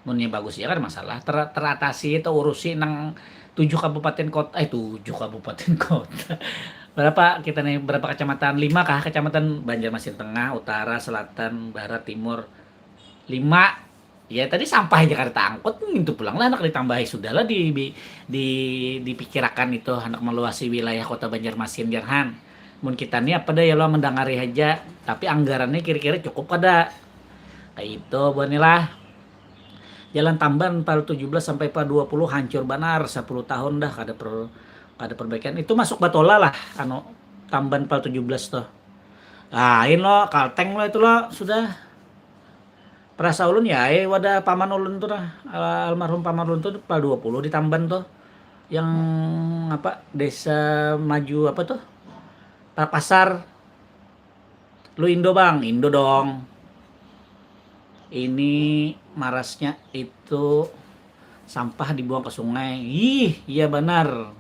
Munnya bagus ya kan masalah ter teratasi atau urusi nang tujuh kabupaten kota, eh tujuh kabupaten kota. Berapa kita nih, berapa kecamatan? Lima kah? Kecamatan Banjarmasin Tengah, Utara, Selatan, Barat, Timur. Lima. Ya tadi sampah aja kada taangkut, itu pulang lah anak ditambahi sudah lah di, di, di dipikirakan itu anak meluasi wilayah kota Banjarmasin jangan. Mun kita nih apa dah ya lo mendangari aja, tapi anggarannya kira-kira cukup kada? Kayak itu buat lah. Jalan Tamban pal tujuh belas sampai pal dua puluh hancur banar, sepuluh tahun dah kada per, kada perbaikan. Itu masuk Batola lah, anu Tamban pal tujuh belas tuh. Lain lo, Kalteng lo itu lo sudah. Perasa ulun ya, eh, wadah paman ulun tuh nah, almarhum paman ulun tuh pal dua puluh di Tamban tuh. Yang apa, desa maju apa tuh? Pasar. Lu Indo bang, Indo dong. Ini marasnya itu sampah dibuang ke sungai. Ih, iya banar.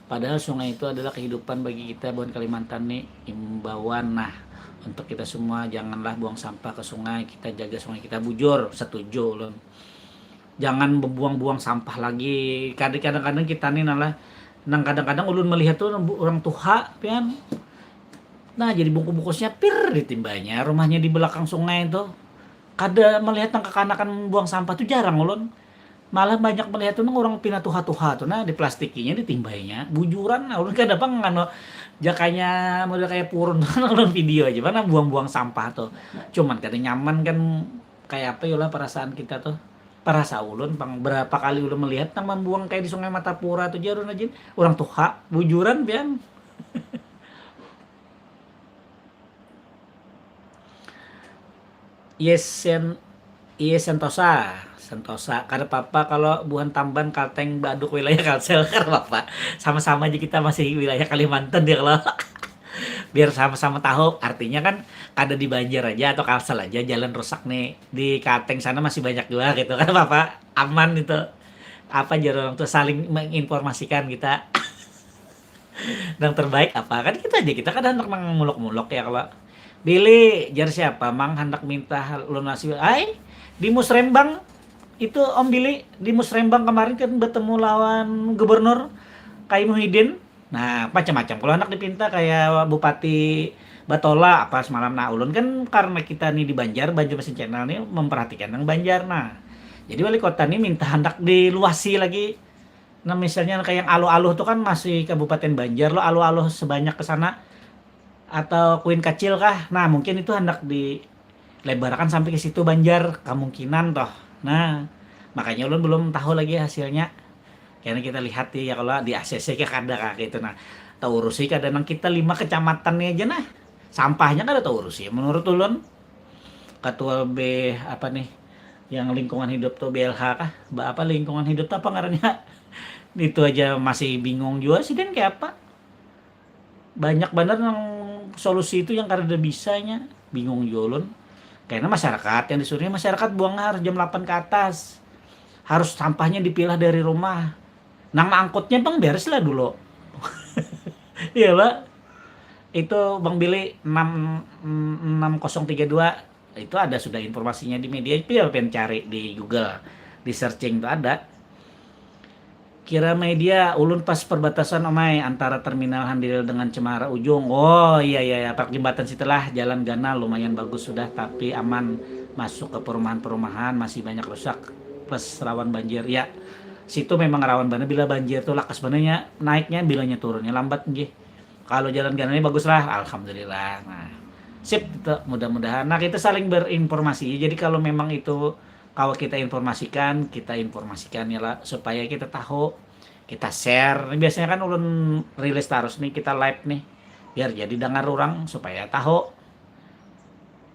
Padahal sungai itu adalah kehidupan bagi kita bukan Kalimantan nih. Imbauan nah untuk kita semua, janganlah buang sampah ke sungai, kita jaga sungai kita, bujur, setuju ulun. Jangan membuang-buang sampah lagi. Kadang-kadang kita nih nalah nang kadang-kadang ulun melihat tuh orang tuha pian. Nah, jadi bungkus-bungkusnya pir ditimbanya rumahnya di belakang sungai itu. Kada melihat nang kekanakan buang sampah tuh jarang ulun. Malah banyak melihat tuh nang orang pina tuha-tuha tuh nah diplastikinya ditimbainya. Bujuran nah ulun kada pang anu jakanya model kayak purun tuh ulun video aja mana buang-buang sampah tuh. Cuman kada nyaman kan kayak apa yolah perasaan kita tuh. Parasa ulun pang berapa kali ulun melihat nang mambuang kayak di Sungai Matapura tuh jarun aja orang tuha bujuran pian. Yes sen Iya sentosa, sentosa. Kada papa kalau buhan Tamban, Kalteng, Baduk wilayah Kalsel, kada papa. Sama-sama aja kita masih wilayah Kalimantan ya kalau. Biar sama-sama tahu, artinya kan kada di Banjar aja atau Kalsel aja jalan rusak nih. Di Kalteng sana masih banyak juga gitu, kada papa. Aman itu. Apa jar orang tuh saling menginformasikan kita. Nang terbaik apa kan kita aja kita kada handak nang mulok-mulok ya kalau Billy jar siapa mang handak minta lunasi ai di musrembang itu om Billy di musrembang kemarin kan bertemu lawan gubernur Kai Muhyiddin nah macam-macam kalau handak dipinta kayak bupati Batola apa semalam nah ulun kan karena kita nih di Banjar Banjar Mesin Channel nih memperhatikan yang Banjar nah jadi wali kota nih minta handak diluasi lagi Nah misalnya kayak yang aluh-aluh tuh kan masih Kabupaten Banjar lo aluh-aluh sebanyak ke sana atau kuin kecil kah nah mungkin itu hendak dilebarakan sampai ke situ Banjar kemungkinan toh nah makanya ulun belum tahu lagi hasilnya karena kita lihat ya kalau di A C C ke kada kah gitu nah tahu urusi kada nang kita lima kecamatan nih aja nah sampahnya kada tahu urusi menurut ulun ketua B apa nih yang lingkungan hidup tuh B L H kah ba apa lingkungan hidup tuh apa ngarannya itu aja masih bingung juga sih dan kayak apa banyak banget yang solusi itu yang karena bisanya bingung juga ulun karena masyarakat yang disuruhnya masyarakat buangnya harus jam delapan ke atas harus sampahnya dipilah dari rumah nang angkutnya bang beres lah dulu iya pak itu bang Billy enam enam kosong tiga dua itu ada sudah informasinya di media itu ya pengen cari di Google di searching itu ada kira media ulun pas perbatasan omai antara terminal Handil dengan Cemara ujung oh iya iya ya parak jembatan situlah jalan ganal lumayan bagus sudah tapi aman masuk ke perumahan-perumahan masih banyak rusak plus rawan banjir ya situ memang rawan banget bila banjir tuh lakas bangetnya naiknya bilanya turunnya lambat nggih kalau jalan ganalnya bagus lah alhamdulillah nah sip itu mudah-mudahan nah kita saling berinformasi jadi kalau memang itu kalau kita informasikan kita informasikan ya lah supaya kita tahu kita share ini biasanya kan ulun rilis terus nih kita live nih biar jadi dengar orang supaya tahu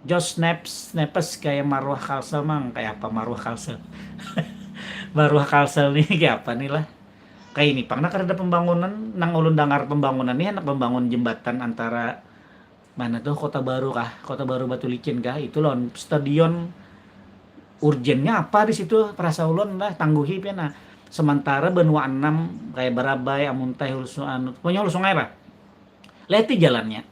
Jos snaps snapes kayak maruah kalsel mang kayak apa maruah kalsel maruah kalsel nih kayak apa nih lah kayak ini pang nak ada pembangunan nang ulun dengar pembangunan nih anak pembangun jembatan antara mana tuh kota baru kah kota baru batu licin kah itu lawan stadion urgennya apa di situ perasa ulun lah tangguhi pian nah sementara benua enam kayak Barabai Amuntai Hulu Sungai anu pokoknya Hulu Sungai lah leti jalannya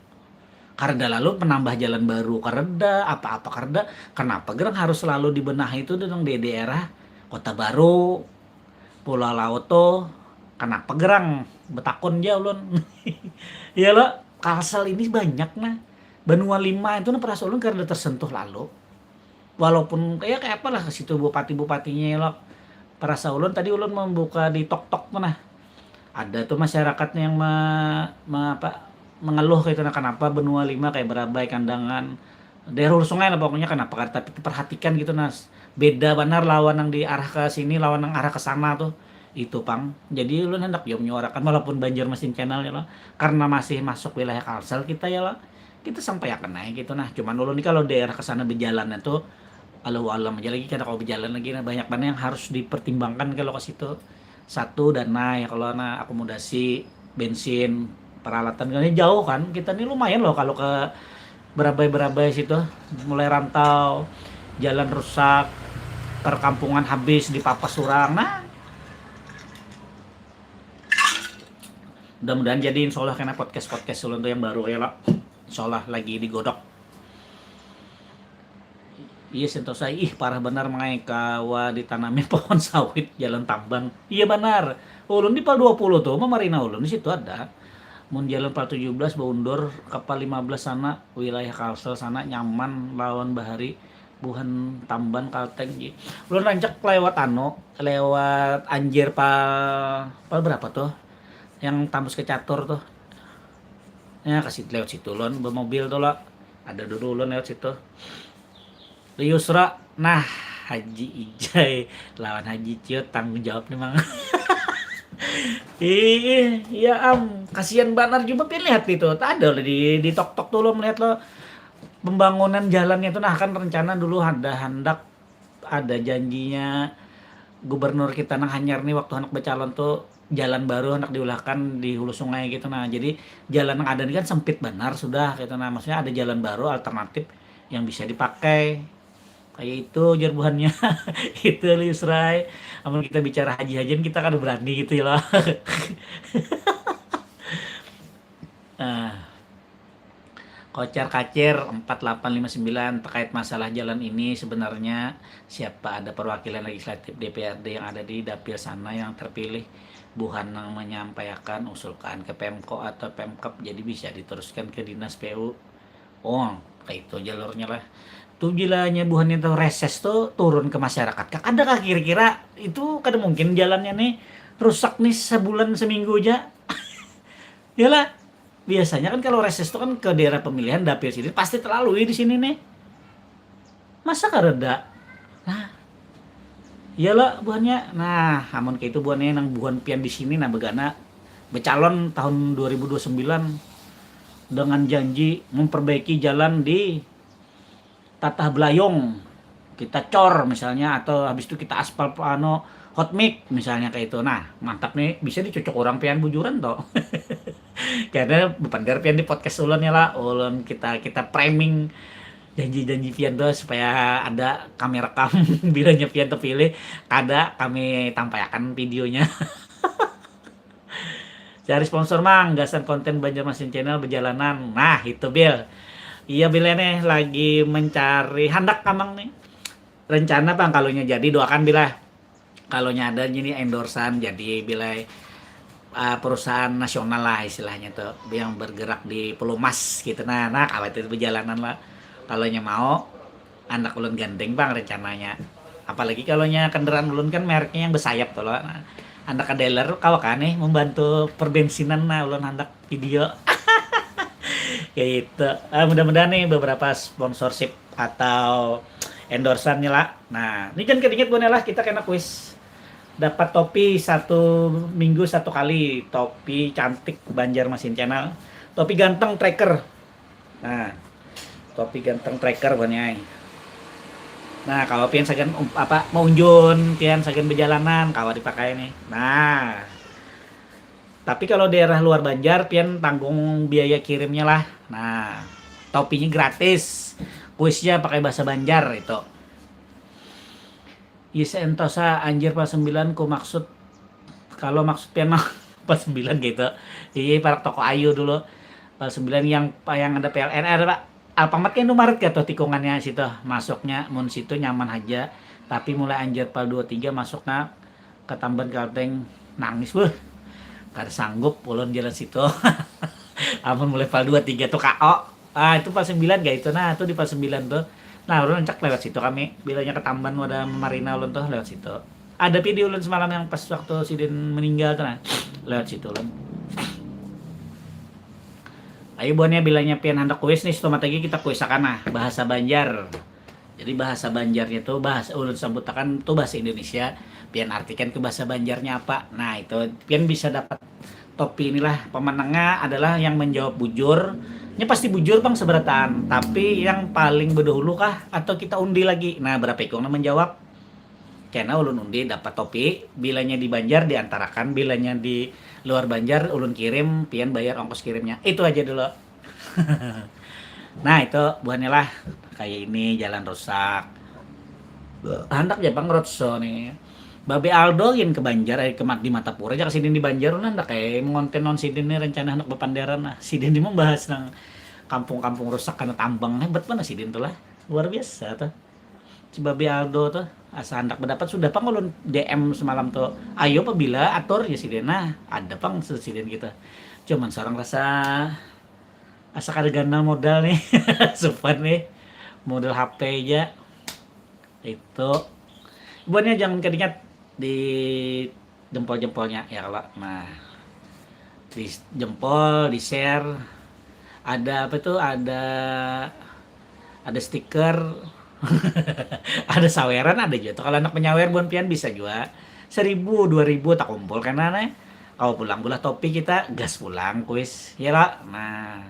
Kareda lalu penambah jalan baru, kareda apa-apa, kareda. Kenapa gerang harus selalu dibenahi itu dong di daerah Kota Baru, Pulau Laut tuh? Kenapa gerang? Betakun aja ulun. Iya lo, Kalsel ini banyak nah. Banua lima itu nah perasa ulun karena tersentuh lalu. Walaupun kayak kayak apalah ke situ bupati-bupatinya ya lo. Perasa ulun tadi ulun membuka di tok-tok mana. Ada tuh masyarakatnya yang me, me, apa, mengeluh kayak itu nah, kenapa benua lima kayak Berabai, Kandangan, daerah hulu sungai lah pokoknya, kenapa kada tapi perhatikan gitu nah. Beda banar lawan yang di arah ke sini lawan yang arah ke sana tuh. Itu pang. Jadi ulun hendak jawab menyuarakan walaupun Banjarmasin Channel ya lah. Karena masih masuk wilayah Kalsel kita ya lah. Kita sampai akan naik gitu nah. Cuman ulun nih kalau daerah ke sana berjalannya tuh Allahu alam aja lagi, kada kalau berjalan lagi nah, banyak banget yang harus dipertimbangkan kalau ke situ. Satu dana ya, kalau nah akomodasi, bensin, peralatan kan jauh kan. Kita nih lumayan loh kalau ke Berabai-Berabai situ, mulai rantau, jalan rusak, perkampungan habis di papas orang. Nah, mudah-mudahan jadi insya Allah kena podcast-podcast ulun tuh yang baru ya lo. Insya Allah lagi digodok. Iya Sentosa, ih parah benar mangai kawa ditanami pohon sawit jalan tambang. Iya banar. Ulun di pal dua puluh tuh mamarina ulun di situ ada. Mun jalan pal tujuh belas baundur ke pal lima belas sana, wilayah Kalsel sana nyaman lawan bahari buhan tamban kalteng ji. Ulun rancak lewat anu, lewat anjir pal pal berapa tuh? Yang tambus ke catur tuh. Ya kasih lewat situ ulun bermobil tuh lo. Ada dulu ulun lewat situ. Yusra, nah Haji Ijai lawan Haji Ciut tanggung jawab nih mang. Ih, ya am, kasihan banar juga pilihan itu. Tak ada di di tok tok tuh lo melihat lo pembangunan jalannya itu nah kan rencana dulu ada hendak ada janjinya gubernur kita nang hanyar nih waktu anak bercalon tuh jalan baru anak diulahkan di hulu sungai gitu nah jadi jalan yang ada ini kan sempit benar sudah gitu nah maksudnya ada jalan baru alternatif yang bisa dipakai kayak itu jar buhannya itu Yusrai amun kita bicara haji-hajian kita kan berani gitu ya lah nah Kocar-kacir empat delapan lima sembilan terkait masalah jalan ini sebenarnya siapa ada perwakilan legislatif D P R D yang ada di dapil sana yang terpilih buhan nang menyampaikan usulkan ke Pemko atau Pemkep jadi bisa diteruskan ke dinas P U. Oh, kayak itu jalurnya lah. Tuh bilanya buhannya tuh reses tuh turun ke masyarakat. Ada kah kira-kira itu kada mungkin jalannya nih rusak nih sebulan seminggu aja. Yalah, biasanya kan kalau reses itu kan ke daerah pemilihan dapil sini pasti terlalui di sini nih. Masa kareda? Nah, iyalah buhannya. Nah, amun kayak itu buhannya nang buhan pian di sini nah begana becalon tahun dua ribu dua puluh sembilan dengan janji memperbaiki jalan di tatah belayong kita cor misalnya atau habis itu kita aspal ano hot mix misalnya kayak itu nah mantap nih bisa dicocok orang pian bujuran toh karena bepander pian di podcast ulun ya lah ulun kita kita framing janji-janji pian tuh supaya ada kami rekam bilanya pian terpilih ada kami tampayakan videonya Cari sponsor mang, gasan konten Banjarmasin Channel bejalanan. Nah, itu Bil. Iya Bil nih lagi mencari handak kamang nih. Rencana bang kalau nya jadi doakan Bil lah. Kalau nya ada jadi endorsean jadi Bil uh, perusahaan nasional lah istilahnya tuh yang bergerak di pelumas gitu. Nah, nah kalau itu bejalanan lah. Kalau nya mau anak ulun gandeng bang rencananya apalagi kalau nya kendaraan ulun kan mereknya yang bersayap tuh loh nah, anak ke dealer kawa kan nih membantu perbensinan nah ulun handak video kayak itu ah, mudah-mudahan nih beberapa sponsorship atau endorsean nih lah nah ini kan kedingit bukan lah kita kena kuis dapat topi satu minggu satu kali topi cantik Banjarmasin Channel topi ganteng tracker Nah, topi ganteng tracker banyai. Nah, kalau pian sagan um, apa meunjun, pian sagan bejalanan, kawa dipakai nih. Nah, tapi kalau daerah luar Banjar, pian tanggung biaya kirimnya lah. Nah, topinya gratis. Kuisnya pakai bahasa Banjar itu. Iya entosa anjir pas sembilan ku maksud kalau maksud pian mah pas sembilan gitu. Iya parak toko ayu dulu. Pal sembilan yang yang ada P L N R, Pak. Alfamart kan Indomaret ka tuh tikungannya situ. Masuknya mun situ nyaman haja. Tapi mulai anjir pal dua tiga masuknya ke Tamban Kalteng, nangis beuh. Kada sanggup ulun jalan situ. Amun mulai pal dua tiga tuh K O. Ah, itu pal sembilan kayak itu. Nah, itu di pal sembilan tuh. Nah, ulun rancak lewat situ kami. Bilanya ke Tamban, ada marina ulun tuh lewat situ. Ada video ulun semalam yang pas waktu sidin meninggal tuh, nah. Lewat situ ulun. Ayo buannya, bilanya pian handak kuis nih, selamat lagi kita kuis akan, nah, bahasa Banjar. Jadi bahasa Banjarnya tuh, bahasa ulun sebutakan tuh bahasa Indonesia, pian artikan ke bahasa Banjarnya apa. Nah, itu pian bisa dapat topi inilah. Pemenangnya adalah yang menjawab bujur. Ini pasti bujur, Bang, seberataan. Tapi yang paling berdahulu kah atau kita undi lagi? Nah, berapa ikung menjawab? Kena ulun undi dapat topi, bilanya di Banjar diantarakan, bilanya di luar Banjar ulun kirim, pian bayar ongkos kirimnya. Itu aja dulu. Nah, itu buahnya lah. Kayak ini jalan rusak. Handak ja pang roadshow nih. Babe Aldo gin ke Banjar, eh, ke mat-, di Matapura aja ke sidin di Banjar, nah, handak kayak ngonten non sidin nih rencana handak bepanderan lah. Sidin ini membahas nang kampung-kampung rusak karena tambang, hebat mana sidin tuh lah. Luar biasa tuh. Si Babe Aldo tuh, asa handak berdapat sudah pang ulun D M semalam tuh. Ayo pabila atur ya sidin. Nah, ada pang sidin kita. Cuman seorang rasa asa kada ganal modal nih. Supan nih. Modal H P aja. Itu. Buatnya jangan kedingat di jempol-jempolnya ya kalau. Nah, di jempol, di share. Ada apa tuh? Ada ada stiker. Ada saweran, ada juga tuh. Kalau anak menyawer buan pian bisa juga. Seribu, dua ribu tak kumpul kan, nah. Kau pulang bulah topi kita, gas pulang kuis. Ya lah. Nah,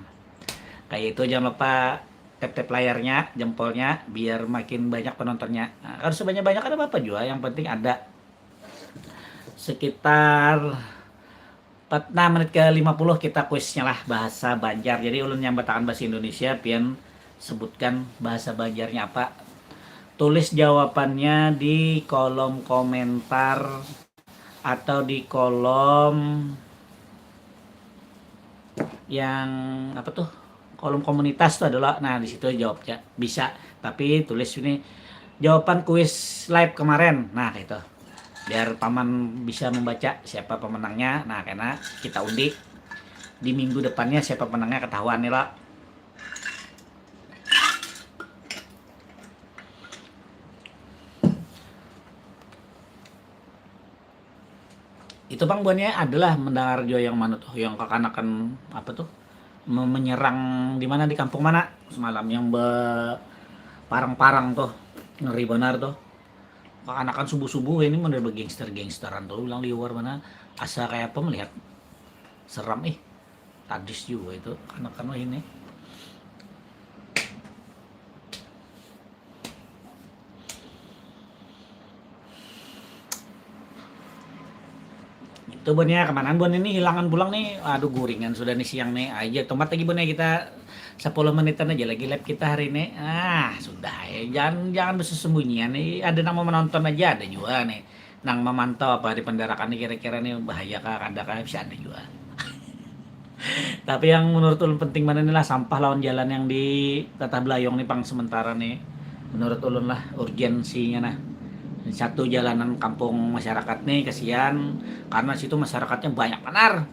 kayak itu, jangan lupa tap-tap layarnya, jempolnya, biar makin banyak penontonnya. Nah, harus sebanyak-banyak ada apa juga, yang penting ada. Sekitar empat, nah, menit ke lima puluh kita kuisnya lah bahasa Banjar. Jadi ulun nyambatakan bahasa Indonesia, pian sebutkan bahasa Banjarnya apa. Tulis jawabannya di kolom komentar atau di kolom yang apa tuh, kolom komunitas tuh adalah, nah, di situ jawabnya bisa, tapi tulis ini jawaban kuis live kemarin, nah, kayak itu, biar paman bisa membaca siapa pemenangnya. Nah, karena kita undi di minggu depannya siapa pemenangnya ketahuan nih lah. Itu pang buannya adalah mendengar jua yang mana tuh, yang kakanakan apa tuh, me- menyerang di mana, di kampung mana semalam, yang be parang-parang tuh, ngeri benar tuh. Kakanakan subuh-subuh ini mana begangster-gangsteran tuh, bilang liwar mana, asa kayak apa melihat, seram ih. Tadis juga itu kakanakan wah ini. Itu buannya kemanan buan ini hilangan pulang nih. Aduh, guringan sudah nih siang nih. Aja tomat lagi buannya, kita sepuluh menitan aja lagi live kita hari ini. Ah, sudah ya. Jangan jangan bersembunyian nih. Ada nama menonton aja ada juga nih. Nang memantau apa di pendarakan nih kira-kira nih bahaya kah, kada kah, bisa ada juga. Tapi yang menurut ulun penting mana nih lah, sampah lawan jalan yang di Tatah Belayong nih pang sementara nih. Menurut ulun lah urgensinya nah. Satu jalanan kampung masyarakat nih kasihan karena situ masyarakatnya banyak benar.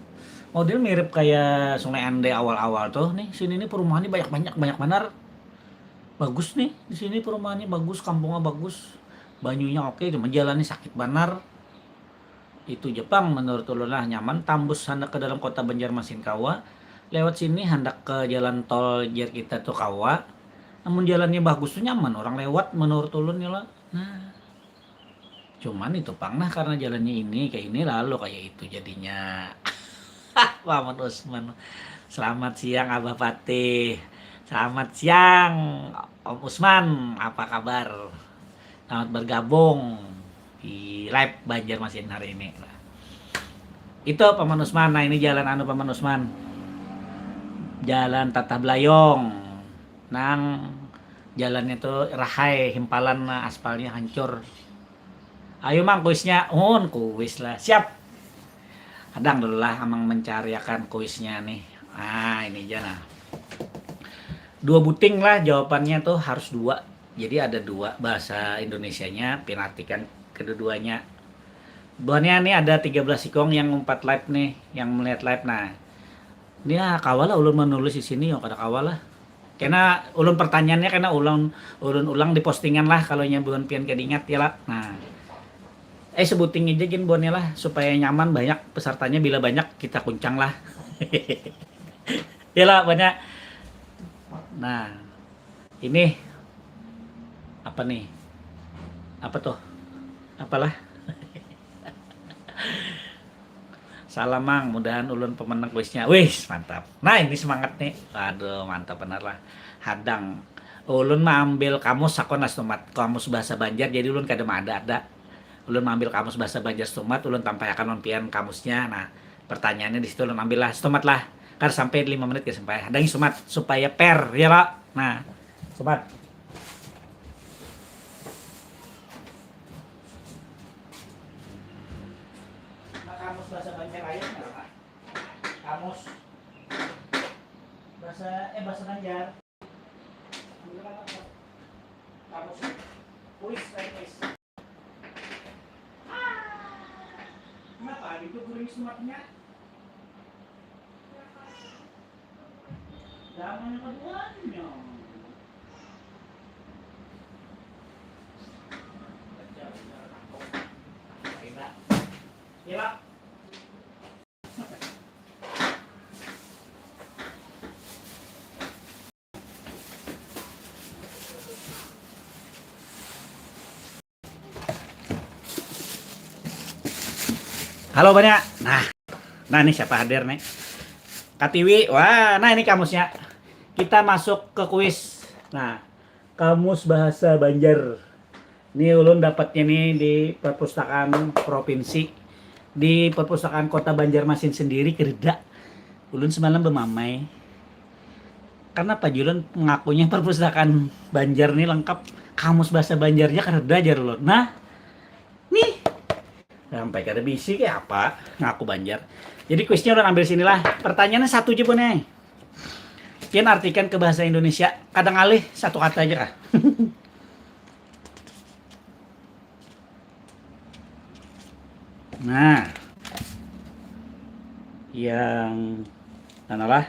Model mirip kayak Sungai Ande awal-awal tuh nih. Sini nih perumahannya banyak-banyak banyak benar. Bagus nih di sini perumahannya bagus, kampungnya bagus. Banyunya oke, cuma jalannya sakit benar. Itu Jepang menurut ulun lah nyaman, tambus handak ke dalam kota Banjarmasin kawa, lewat sini handak ke jalan tol jar kita tuh kawa. Namun jalannya bagus tuh nyaman orang lewat menurut ulun ya lah. Nah, cuman itu pang nah karena jalannya ini kayak ini lalu kayak itu jadinya. Paman Usman. Selamat siang Abah Patih. Selamat siang Om Usman, apa kabar? Selamat bergabung di live Banjarmasin hari ini. Itu Paman Usman. Nah, ini jalan anu Paman Usman. Jalan Tatah Belayong. Nang jalannya tuh rahai, himpalan, nah, aspalnya hancur. Ayo mang kuisnya, un kuis lah, siap. Kadang dulu lah amang mencariakan kuisnya nih. Nah, ini aja nah. Dua buting lah jawabannya tuh harus dua. Jadi ada dua bahasa Indonesianya, pian artikan kedua-duanya. Buhannya nih ada tiga belas ikong yang umpat live nih, yang melihat live. Nah, ini ah, kawa lah ulun menulis di sini, yang kada kawa lah. Karena ulun pertanyaannya karena ulun ulun ulang di postingan lah kalau nya buhan pian kada ingat ya lah. Nah, eh sebuting aja gin buhannya lah supaya nyaman banyak pesertanya, bila banyak kita kuncang lah. Ya lah banyak. Nah, ini apa nih? Apa tuh? Apalah? Salam mang, mudahan ulun pemenang kuisnya. Wih, mantap. Nah, ini semangat nih. Aduh, mantap benar lah. Hadang. Ulun maambil kamus sakon lah setumat. Kamus bahasa Banjar, jadi ulun kada maada-ada. Ulun maambil kamus bahasa Banjar setumat, ulun tampaiakan wan pian kamusnya. Nah, pertanyaannya di situ ulun ambil lah setumat lah. Kada sampai lima menit kada sampai. Hadangi setumat supaya fair, ya lo. Nah, setumat. Nah, kamus bahasa Banjar aja nggak apa? Kamus bahasa eh bahasa Banjar. Kamus. Kuis, kuis. Kenapa gitu guring sematnya? Jangan yang keduanya. Gila. Gila. Halo banyak. Nah, nah nih siapa hadir nih? Katiwi. Wah, nah ini kamusnya. Kita masuk ke kuis. Nah, kamus bahasa Banjar. Ini ulun dapatnya nih di perpustakaan provinsi, di perpustakaan kota Banjarmasin sendiri kereda. Ulun semalam bemamai. Kenapa Julun mengakunya perpustakaan Banjar nih lengkap? Kamus bahasa Banjarnya kereda aja lo. Nah, nih sampai kada bisi kayak apa ngaku Banjar. Jadi kuisnya ulun ambil sinilah. Pertanyaannya satu aja Bone. Pian artikan ke bahasa Indonesia. Kadang alih satu kata aja kah? Nah, yang mana lah?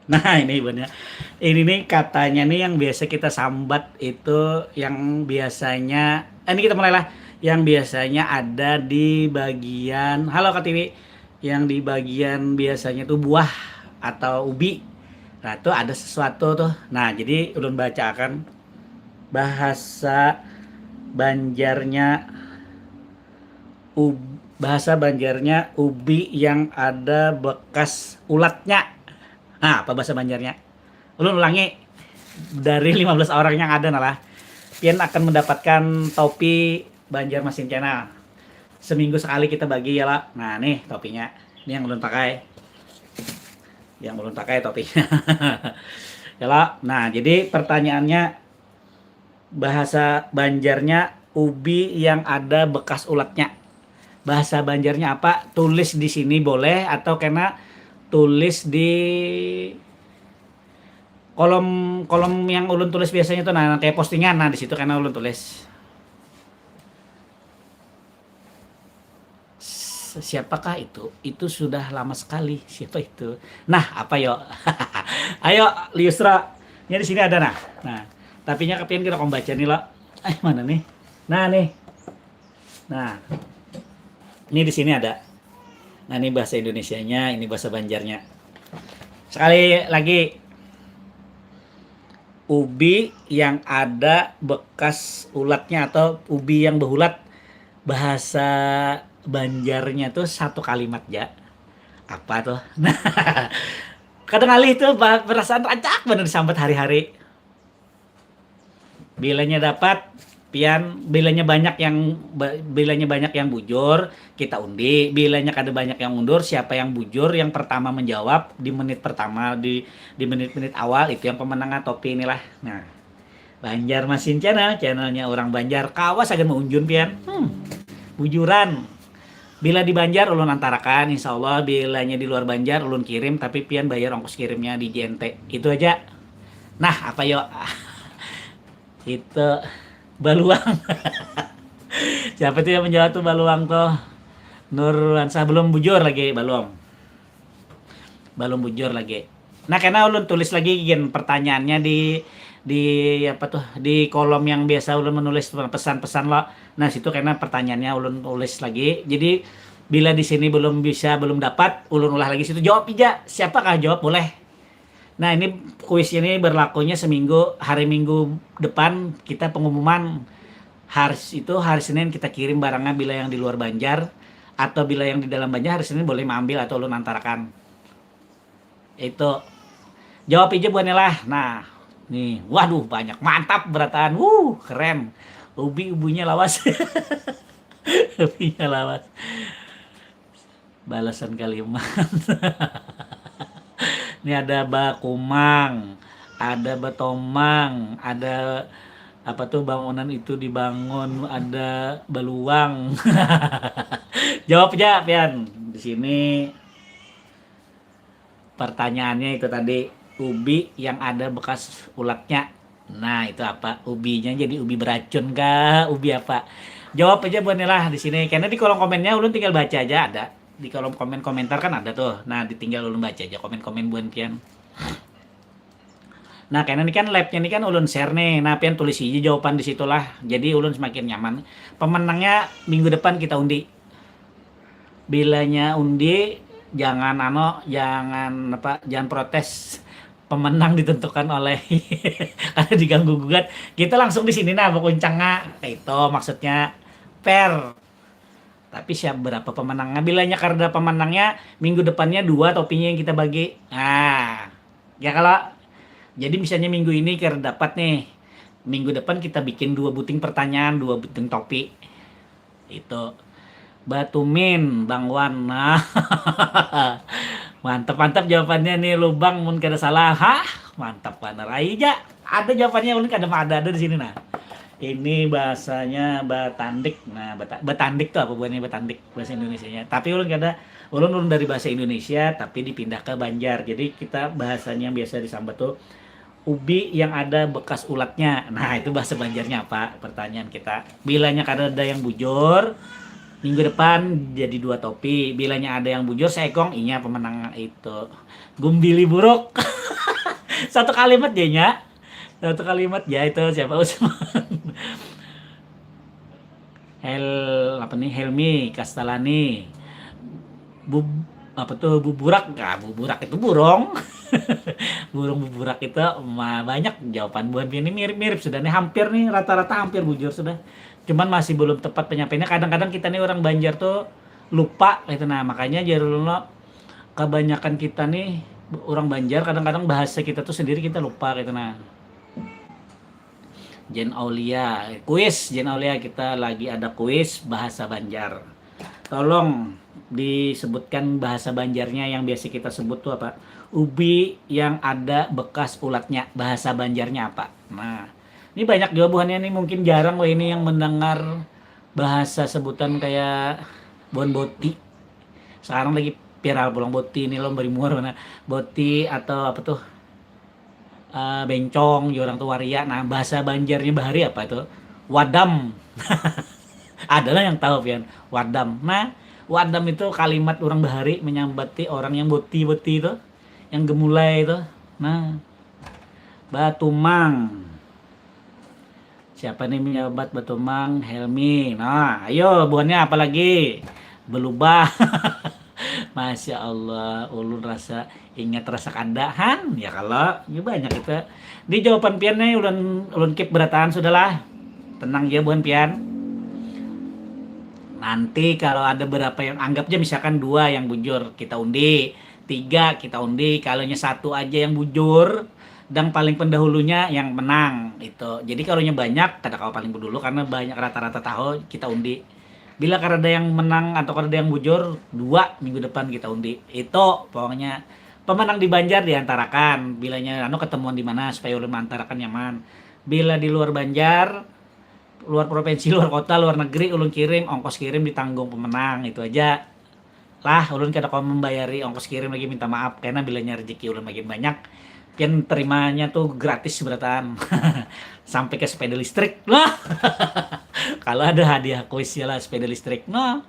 Nah ini ibaratnya ini nih katanya nih yang biasa kita sambat itu yang biasanya eh, ini kita mulailah yang biasanya ada di bagian halo Katiwi yang di bagian biasanya tuh buah atau ubi. Nah, tuh ada sesuatu tuh. Nah, jadi ulun bacakan bahasa Banjarnya ub, bahasa Banjarnya ubi yang ada bekas ulatnya. Nah, apa bahasa Banjarnya? Ulun ulangi dari lima belas orang yang ada nalah. Pian akan mendapatkan topi Banjarmasin Channel. Seminggu sekali kita bagi ya lah. Nah nih topinya. Ini yang ulun pakai. Yang ulun pakai topinya. Ya lah. Nah jadi pertanyaannya bahasa Banjarnya ubi yang ada bekas ulatnya. Bahasa Banjarnya apa? Tulis di sini boleh atau kena tulis di kolom kolom yang ulun tulis biasanya tuh nah kayak postingan nah di situ karena ulun tulis siapakah itu? Itu sudah lama sekali. Siapa itu? Nah, apa yo? Ayo, Liusra. Ini di sini ada nah. Nah, tapinya kepian kita baca nih lo. Eh, mana nih? Nah, nih. Nah. Ini di sini ada. Nah, ini bahasa Indonesianya, ini bahasa Banjarnya. Sekali lagi ubi yang ada bekas ulatnya atau ubi yang behulat bahasa Banjarnya tuh satu kalimat ja apa tuh nah kadang alih tuh perasaan rancak bener disambat hari-hari bilanya dapat Pian, bilanya banyak yang bilanya banyak yang bujur, kita undi. Bilanya kada banyak yang undur, siapa yang bujur yang pertama menjawab di menit pertama, di di menit-menit awal, itu yang pemenang topi inilah. Nah, Banjarmasin Channel, channelnya orang Banjar. Kawas akan meunjun pian. Hmm. Bujuran. Bila di Banjar ulun antarakan, insya Allah. Bilanya di luar Banjar ulun kirim, tapi pian bayar ongkos kirimnya di J N T. Itu aja. Nah, apa yo? Itu baluang. Siapa tuh yang menjawab tuh baluang tuh? Nur Ansah belum bujur lagi, belum. Belum bujur lagi. Nah, karena ulun tulis lagi gin pertanyaannya di di apa tuh, di kolom yang biasa ulun menulis pesan-pesan lo. Nah, situ karena pertanyaannya ulun tulis lagi. Jadi bila di sini belum bisa, belum dapat, ulun ulah lagi situ, jawab aja. Siapakah jawab boleh. Nah, ini kuis ini berlakunya seminggu, hari Minggu depan kita pengumuman. Hari itu hari Senin kita kirim barangnya, bila yang di luar Banjar atau bila yang di dalam Banjar hari Senin boleh mengambil atau ulun antarakan. Itu. Jawab aja buahnya lah. Nah, nih, waduh banyak, mantap berataan. Wuh, keren. Ubi ubunya lawas. Ubinya lawas. Balasan Kalimantan. Ini ada bakumang, ada batomang, ada apa tuh bangunan itu dibangun, ada baluang. Jawab aja pian di sini. Pertanyaannya itu tadi, ubi yang ada bekas ulatnya. Nah, itu apa? Ubinya jadi ubi beracun kah? Ubi apa? Jawab aja buahnya lah di sini. Karena di kolom komennya ulun tinggal baca aja ada. Di kolom komen komentar kan ada tuh. Nah, ditinggal ulun baca aja komen-komen buan pian. Nah, karena ini kan live-nya ini kan ulun share nih. Nah, pian tulis aja jawaban di situlah. Jadi ulun semakin nyaman. Pemenangnya minggu depan kita undi. Bilanya undi, jangan ano, jangan apa, jangan protes. Pemenang ditentukan oleh karena diganggu gugat. Kita langsung di sini nah berkuncang nah. Itu maksudnya fair. Tapi siapa berapa pemenangnya? Bilanya karena pemenangnya minggu depannya dua topinya yang kita bagi. Nah, ya kalau jadi misalnya minggu ini karena dapat nih, minggu depan kita bikin dua buting pertanyaan, dua buting topi. Itu. Batumin, Bang Wan. Nah. Mantap, mantap jawabannya nih, lubang mun kada salah. Hah, mantap banar. Ayo ja, ada jawabannya, ulun kada ada ada di sini nah. Ini bahasanya batandik. Nah, bata, batandik tuh apa buahnya batandik bahasa Indonesianya? Tapi ulun kada, ulun ulun dari bahasa Indonesia tapi dipindah ke Banjar. Jadi kita bahasanya biasa disambat tuh ubi yang ada bekas ulatnya. Nah, itu bahasa Banjarnya apa? Pertanyaan kita. Bilanya kada ada yang bujur, minggu depan jadi dua topi. Bilanya ada yang bujur, seekong inya pemenang itu. Gumbili buruk. Satu kalimat janya. Satu kalimat ya itu siapa Usman. Hel apa nih Helmi Kastalani bub apa tuh buburak ah buburak itu burung burung buburak itu ma- banyak jawaban buhan ini mirip-mirip sudah nih hampir nih rata-rata hampir bujur sudah cuman masih belum tepat penyampaiannya kadang-kadang kita nih orang Banjar tuh lupa gitu nah makanya jadi lo kebanyakan kita nih orang Banjar kadang-kadang bahasa kita tuh sendiri kita lupa gitu nah Jen Aulia, kuis Jen Aulia kita lagi ada kuis bahasa Banjar. Tolong disebutkan bahasa Banjarnya yang biasa kita sebut tuh apa? Ubi yang ada bekas ulatnya. Bahasa Banjarnya apa? Nah, ini banyak juga buhannya nih mungkin jarang loh ini yang mendengar bahasa sebutan kayak bon boti. Sekarang lagi viral pulang boti ini loh beri muar mana boti atau apa tuh uh, bencong, ya orang tuh waria. Nah, bahasa Banjarnya bahari apa itu? Wadam. Adalah yang tahu pian. Wadam. Nah, wadam itu kalimat orang bahari menyambati orang yang boti-boti itu, yang gemulai itu. Nah, batumang. Siapa nih menjabat batumang Helmi. Nah, ayo buahnya apa lagi? Belubah. Masya Allah, ulun rasa ingat rasa kada han ya kalau ini banyak kita di jawaban pian nih ulun ulun keep berataan sudahlah tenang ya buhan pian nanti kalau ada berapa yang anggap aja misalkan dua yang bujur kita undi tiga kita undi kalau satu aja yang bujur Yang paling pendahulunya yang menang itu. Jadi kalau nya banyak, kada kawa paling dulu karena banyak, rata-rata tahu kita undi. Bila kada ada yang menang atau kada ada yang bujur, dua minggu depan kita undi. Itu pokoknya pemenang di Banjar diantarakan. Bilanya anu ketemuan di mana supaya ulun mantarakan nyaman. Bila di luar Banjar, luar provinsi, luar kota, luar negeri, ulun kirim, ongkos kirim ditanggung pemenang, itu aja. Lah, ulun kada kawa membayari ongkos kirim lagi, minta maaf, karena bilanya rezeki ulun makin banyak, pian terimanya tuh gratis berataan. Sampai ke sepeda listrik lah. Kalau ada hadiah kuis ya lah, sepeda listrik. Nah,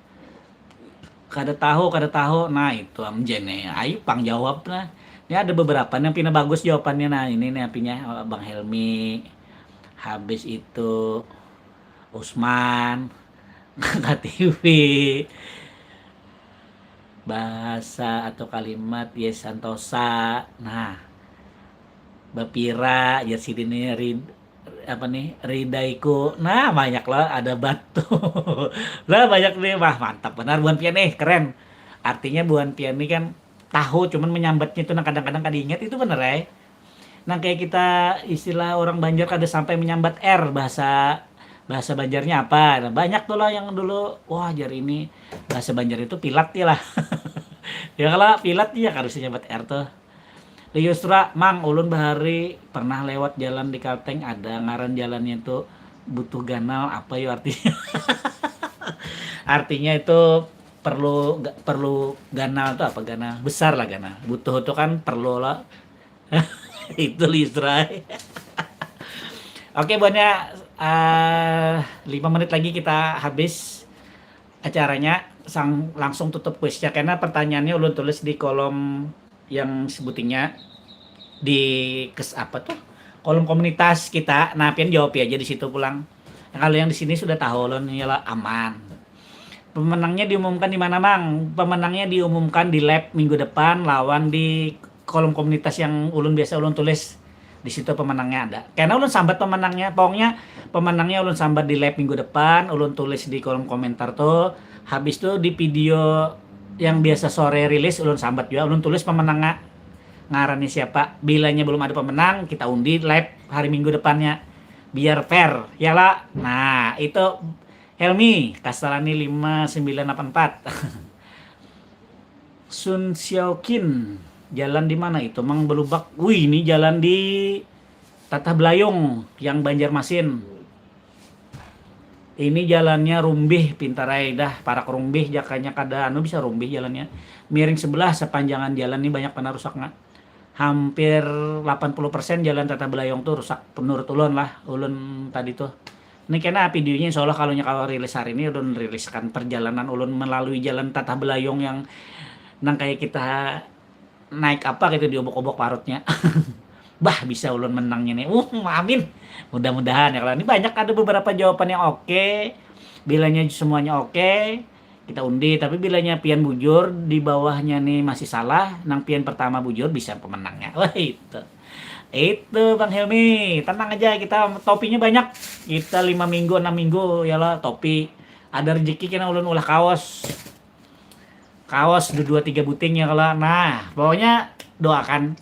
kada tahu, kada tahu. Nah, itu am jene. Ayo pang jawab lah. Ini ada beberapa nih yang pina bagus jawabannya. Nah, ini nih apinya, Bang Helmi. Habis itu Usman, K T V, bahasa atau kalimat Yes Santosa. Nah, bapira ya sidin ini rid, apa nih, ridaiku. Nah, banyak lah, ada batu. Lah, banyak nih. Wah, mantap benar buan pian nih, keren. Artinya buan pian nih kan tahu, cuman menyambatnya itu nah kadang-kadang kada ingat, itu bener ya. Nah, kayak kita istilah orang Banjar kada sampai menyambat R, bahasa bahasa Banjarnya apa. Nah, banyak tuh lah yang dulu, wah, jar ini bahasa Banjar itu pilat ya lah. Ya kalau pilat ya kada usah nyambat R tuh. Liusra, Mang, ulun bahari pernah lewat jalan di Kalteng, ada ngaran jalannya itu butuh ganal, apa yo artinya? Artinya itu perlu ga- perlu ganal tuh apa, ganal besar lah, ganal butuh tuh kan perlu lah. Itu Liusra. Oke, buatnya eh lima menit lagi kita habis acaranya, sang langsung tutup kuisnya karena pertanyaannya ulun tulis di kolom yang sebutingnya di kes apa tuh, kolom komunitas kita. Nah, pian jawab aja di situ pulang. Nah, kalau yang di sini sudah tahu ulun, ya lah, aman. Pemenangnya diumumkan di mana, Mang? Pemenangnya diumumkan di live minggu depan lawan di kolom komunitas yang ulun biasa ulun tulis. Di situ pemenangnya ada. Karena ulun sambat pemenangnya, pokoknya pemenangnya ulun sambat di live minggu depan, ulun tulis di kolom komentar tuh. Habis tuh di video yang biasa sore rilis ulun sambat juga, ulun tulis pemenangnya ngarannya siapa. Bilanya belum ada pemenang, kita undi live hari minggu depannya. Biar fair, ya lah. Nah, itu Helmi, Kasarani lima sembilan delapan empat. Sun Xiaoqin, jalan di mana itu, Mang Belubak? Wih, ini jalan di Tatah Belayung yang Banjarmasin. Ini jalannya rumbih, pintarai dah, parak rumbih, jakanya kada anu bisa rumbih jalannya. Miring sebelah sepanjangan jalan ni banyak banar rusaknya. Hampir delapan puluh persen jalan Tatah Belayung tuh rusak, menurut ulun lah, ulun tadi tuh. Ini kena videonya, insya Allah kalau nya kalau rilis hari ini ulun riliskan perjalanan ulun melalui jalan Tatah Belayung yang nang kayak kita naik apa gitu, diobok-obok parutnya. Bah, bisa ulun menangnya nih. Uh, amin. Mudah-mudahan ya kalau ini banyak, ada beberapa jawaban yang oke. Bilanya semuanya oke, kita undi, tapi bilanya pian bujur di bawahnya nih masih salah, nang pian pertama bujur bisa pemenangnya. Wah, itu. Itu Bang Helmi, tenang aja, kita topinya banyak. Kita lima minggu, enam minggu ya lah topi. Ada rezeki kena ulun ulah kaos. Kaos du- dua tiga buting ya kalau. Nah, pokoknya doakan,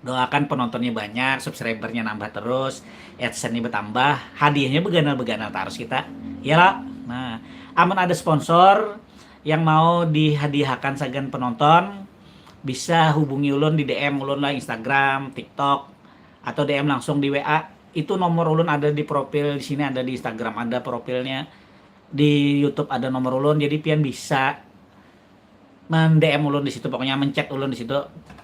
doakan penontonnya banyak, subscribernya nambah terus, adsense-nya bertambah, hadiahnya beganal-beganal terus kita. Ya lah. Nah, amun ada sponsor yang mau dihadiahkan sagan penonton, bisa hubungi ulun di D M ulun lah, Instagram, TikTok, atau D M langsung di W A. Itu nomor ulun ada di profil di sini, ada di Instagram, ada profilnya, di YouTube ada nomor ulun, jadi pian bisa men-D M ulun di situ, pokoknya mencet ulun di situ.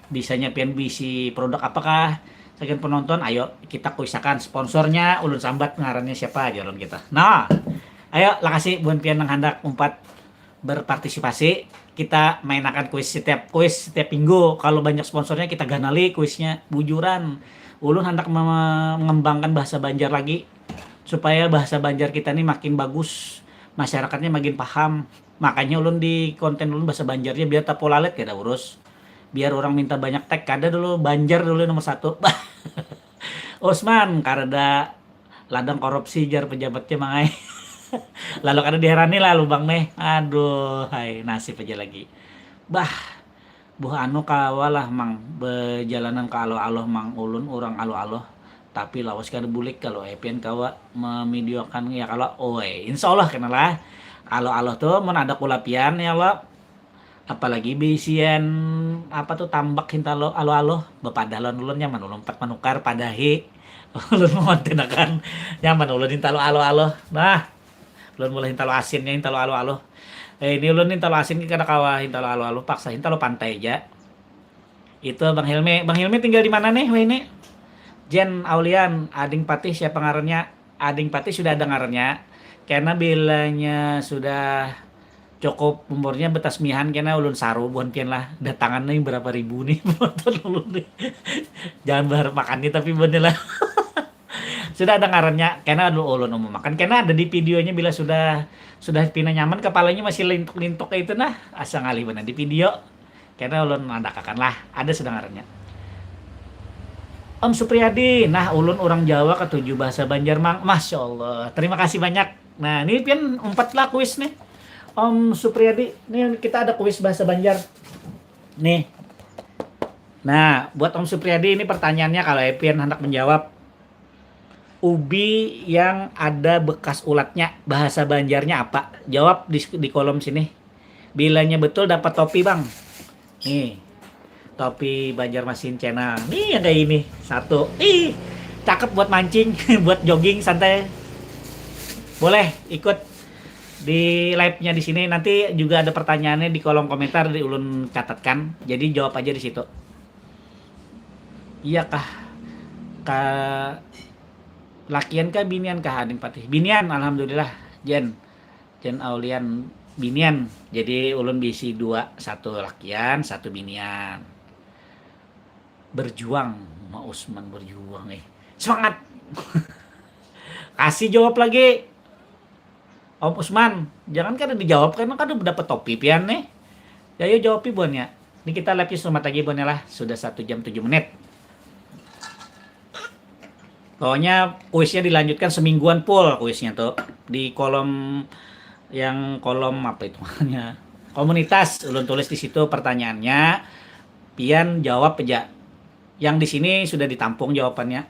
Bisanya pian bisi produk apakah, sagan penonton, ayo kita kuisakan sponsornya, ulun sambat ngarannya siapa aja ulun kita. Nah, ayo lakasi buan pian nang handak umpat berpartisipasi, kita mainakan kuis setiap kuis setiap minggu. Kalau banyak sponsornya kita ganali kuisnya bujuran. Ulun handak mengembangkan bahasa Banjar lagi supaya bahasa Banjar kita nih makin bagus, masyarakatnya makin paham. Makanya ulun di konten ulun bahasa Banjarnya biar tapolalit kada urus. Biar orang minta banyak tag kada dulu, Banjar dulu nomor satu. Bah. Usman, kareda ladang korupsi jar pejabatnya mangai. Lalu kada diherani lah lubang nih. Aduh, hai nasib aja lagi. Bah, Buh anu kawa lah mang bejalanan ka aloh-aloh mang ulun urang aloh-aloh tapi lawas kada bulik kalau epian kawa memidiokan ya kalau oi insya Allah kena lah aloh-aloh tuh mun ada kulapian ya Allah apalagi bisian apa tuh tambak hinta lo aloh-aloh bepadah lawan ulun nyaman ulun empat menukar padahi ulun mengontinakan nyaman ulun hinta lo aloh-aloh nah Ulun mulai hintalo asinnya, hintalo aluh-aluh. Eh, ini ulun hintalo asin kada kawa hintalo aluh-aluh, paksa hintalo pantai ja. Itu Bang Hilmi. Bang Hilmi tinggal di mana nih, wahini? Jen Aulian, Ading Patih siapa ngarannya? Ading Patih sudah ada ngarannya. Karena bilanya sudah cukup umurnya betasmihan kena ulun saru buhan pian lah datangan nih berapa ribu nih penonton ulun nih jangan berharap makan nih tapi buhan lah Sudah ada ngarannya, kena anu ulun umum makan, kena ada di videonya bila sudah sudah pina nyaman kepalanya masih lintuk-lintuk kayak itu nah, asa ngalih benar di video. Kena ulun andakakan lah, ada sudah ngarannya. Om Supriyadi, nah ulun orang Jawa ketujuh bahasa Banjar mang, masya Allah, terima kasih banyak. Nah ini pian empat lah kuis nih, Om Supriyadi, nih kita ada kuis bahasa Banjar, nih. Nah, buat Om Supriyadi ini pertanyaannya kalau Epian hendak menjawab. Ubi yang ada bekas ulatnya, bahasa Banjarnya apa? Jawab di, di kolom sini. Bilanya betul dapat topi, Bang. Nih. Topi Banjarmasin Channel. Nih yang kayak ini. Satu. Ih, cakep buat mancing, buat jogging santai. Boleh ikut di live-nya di sini. Nanti juga ada pertanyaannya di kolom komentar di ulun catatkan. Jadi jawab aja di situ. Iya kah? Ka lakian kah binian kah Ading Patih? Binian alhamdulillah. Jen. Jen Aulian binian. Jadi ulun bisi dua, satu lakian, satu binian. Berjuang, Ma Usman berjuang eh. Semangat. Kasih jawab lagi. Om Usman, jangan kada dijawab karena kada dapat topi pian nih. Ya ayo jawabi buannya. Ini kita live sumat lagi buannya lah. Sudah satu jam tujuh menit. Pokoknya kuisnya dilanjutkan semingguan full kuisnya tuh di kolom yang kolom apa itu namanya komunitas ulun tulis di situ pertanyaannya pian jawab aja yang di sini sudah ditampung jawabannya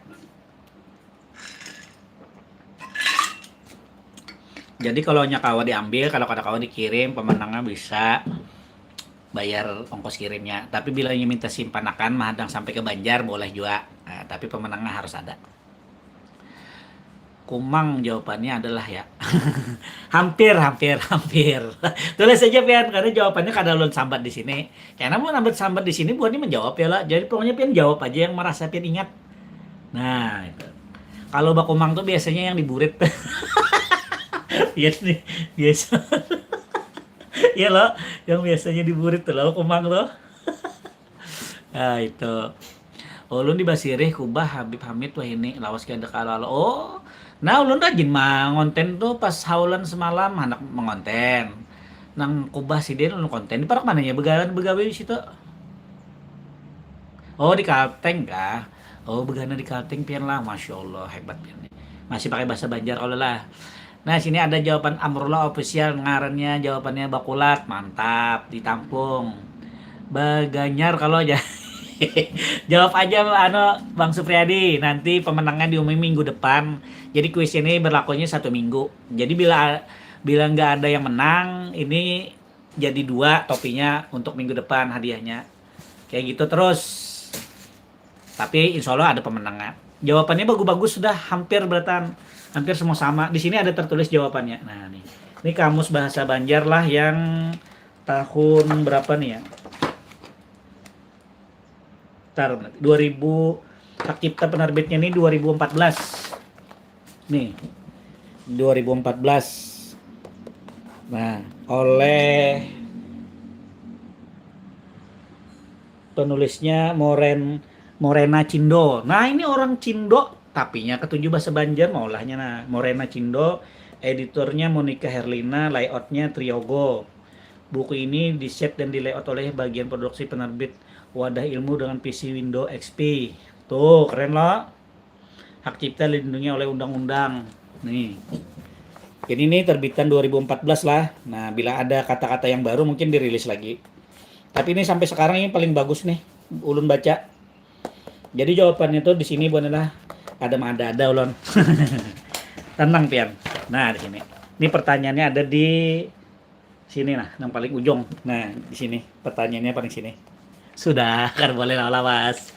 Jadi kalau nya kawa diambil, kalau kada kawa dikirim, pemenangnya bisa bayar ongkos kirimnya. Tapi bila nya minta simpanakan mahadang sampai ke Banjar boleh jua. Nah, tapi pemenangnya harus ada. Kumang jawabannya adalah ya. hampir, hampir, hampir. Tulis saja pian karena jawabannya kada ulun sambat di sini. Karena mau nambat sambat di sini buatnya menjawab ya lah. Jadi pokoknya pian jawab aja yang merasa pian ingat. Nah, itu. Kalau bakumang tuh biasanya yang diburit. Iya nih, biasa. Iya loh, yang biasanya diburit tuh loh kumang tuh. Nah, itu. Ulun di Basirih kubah Habib Hamid wah ini lawas kada kalau oh. Nah, ulun rajin mangonten tuh pas haulan semalam anak mengonten. Nang kubah sidin ulun konten di parak mananya begawe begawe di situ. Oh di Kalteng kah? Oh begana di Kalteng pian lah, masya Allah hebat pian. Masih pakai bahasa Banjar kalau lah. Nah sini ada jawaban Amrullah official ngarannya jawabannya bakulat mantap ditampung. Baganyar kalau aja. Jawab aja anu Bang Supriyadi, nanti pemenangnya diumumi minggu depan. Jadi kuis ini berlakunya satu minggu. Jadi bila bila nggak ada yang menang, ini jadi dua topinya untuk minggu depan hadiahnya. Kayak gitu terus. Tapi insya Allah ada pemenangnya. Jawabannya bagus-bagus sudah hampir beratan, hampir semua sama. Di sini ada tertulis jawabannya. Nah, nih. Ini kamus bahasa Banjar lah yang tahun berapa nih ya? Tar, dua ribu hak cipta penerbitnya ini dua ribu empat belas. Nih, dua ribu empat belas. Nah, oleh penulisnya Moren Morena Cindo. Nah, ini orang Cindo, tapinya ketujuh bahasa Banjar maulahnya nah. Morena Cindo, editornya Monica Herlina, layoutnya Triogo. Buku ini di-set dan di-layout oleh bagian produksi penerbit Wadah Ilmu dengan visi Windows X P. Tuh, keren loh. Hak cipta dilindungi oleh undang-undang. Nih. Jadi ini terbitan dua ribu empat belas lah. Nah, bila ada kata-kata yang baru mungkin dirilis lagi. Tapi ini sampai sekarang ini paling bagus nih ulun baca. Jadi jawabannya tuh di sini bukan, ada ada ada ulun. Tenang pian. Nah, di sini. Ini pertanyaannya ada di sini, nah, yang paling ujung. Nah, di sini pertanyaannya paling sini. Sudah, kan boleh lah, lawas.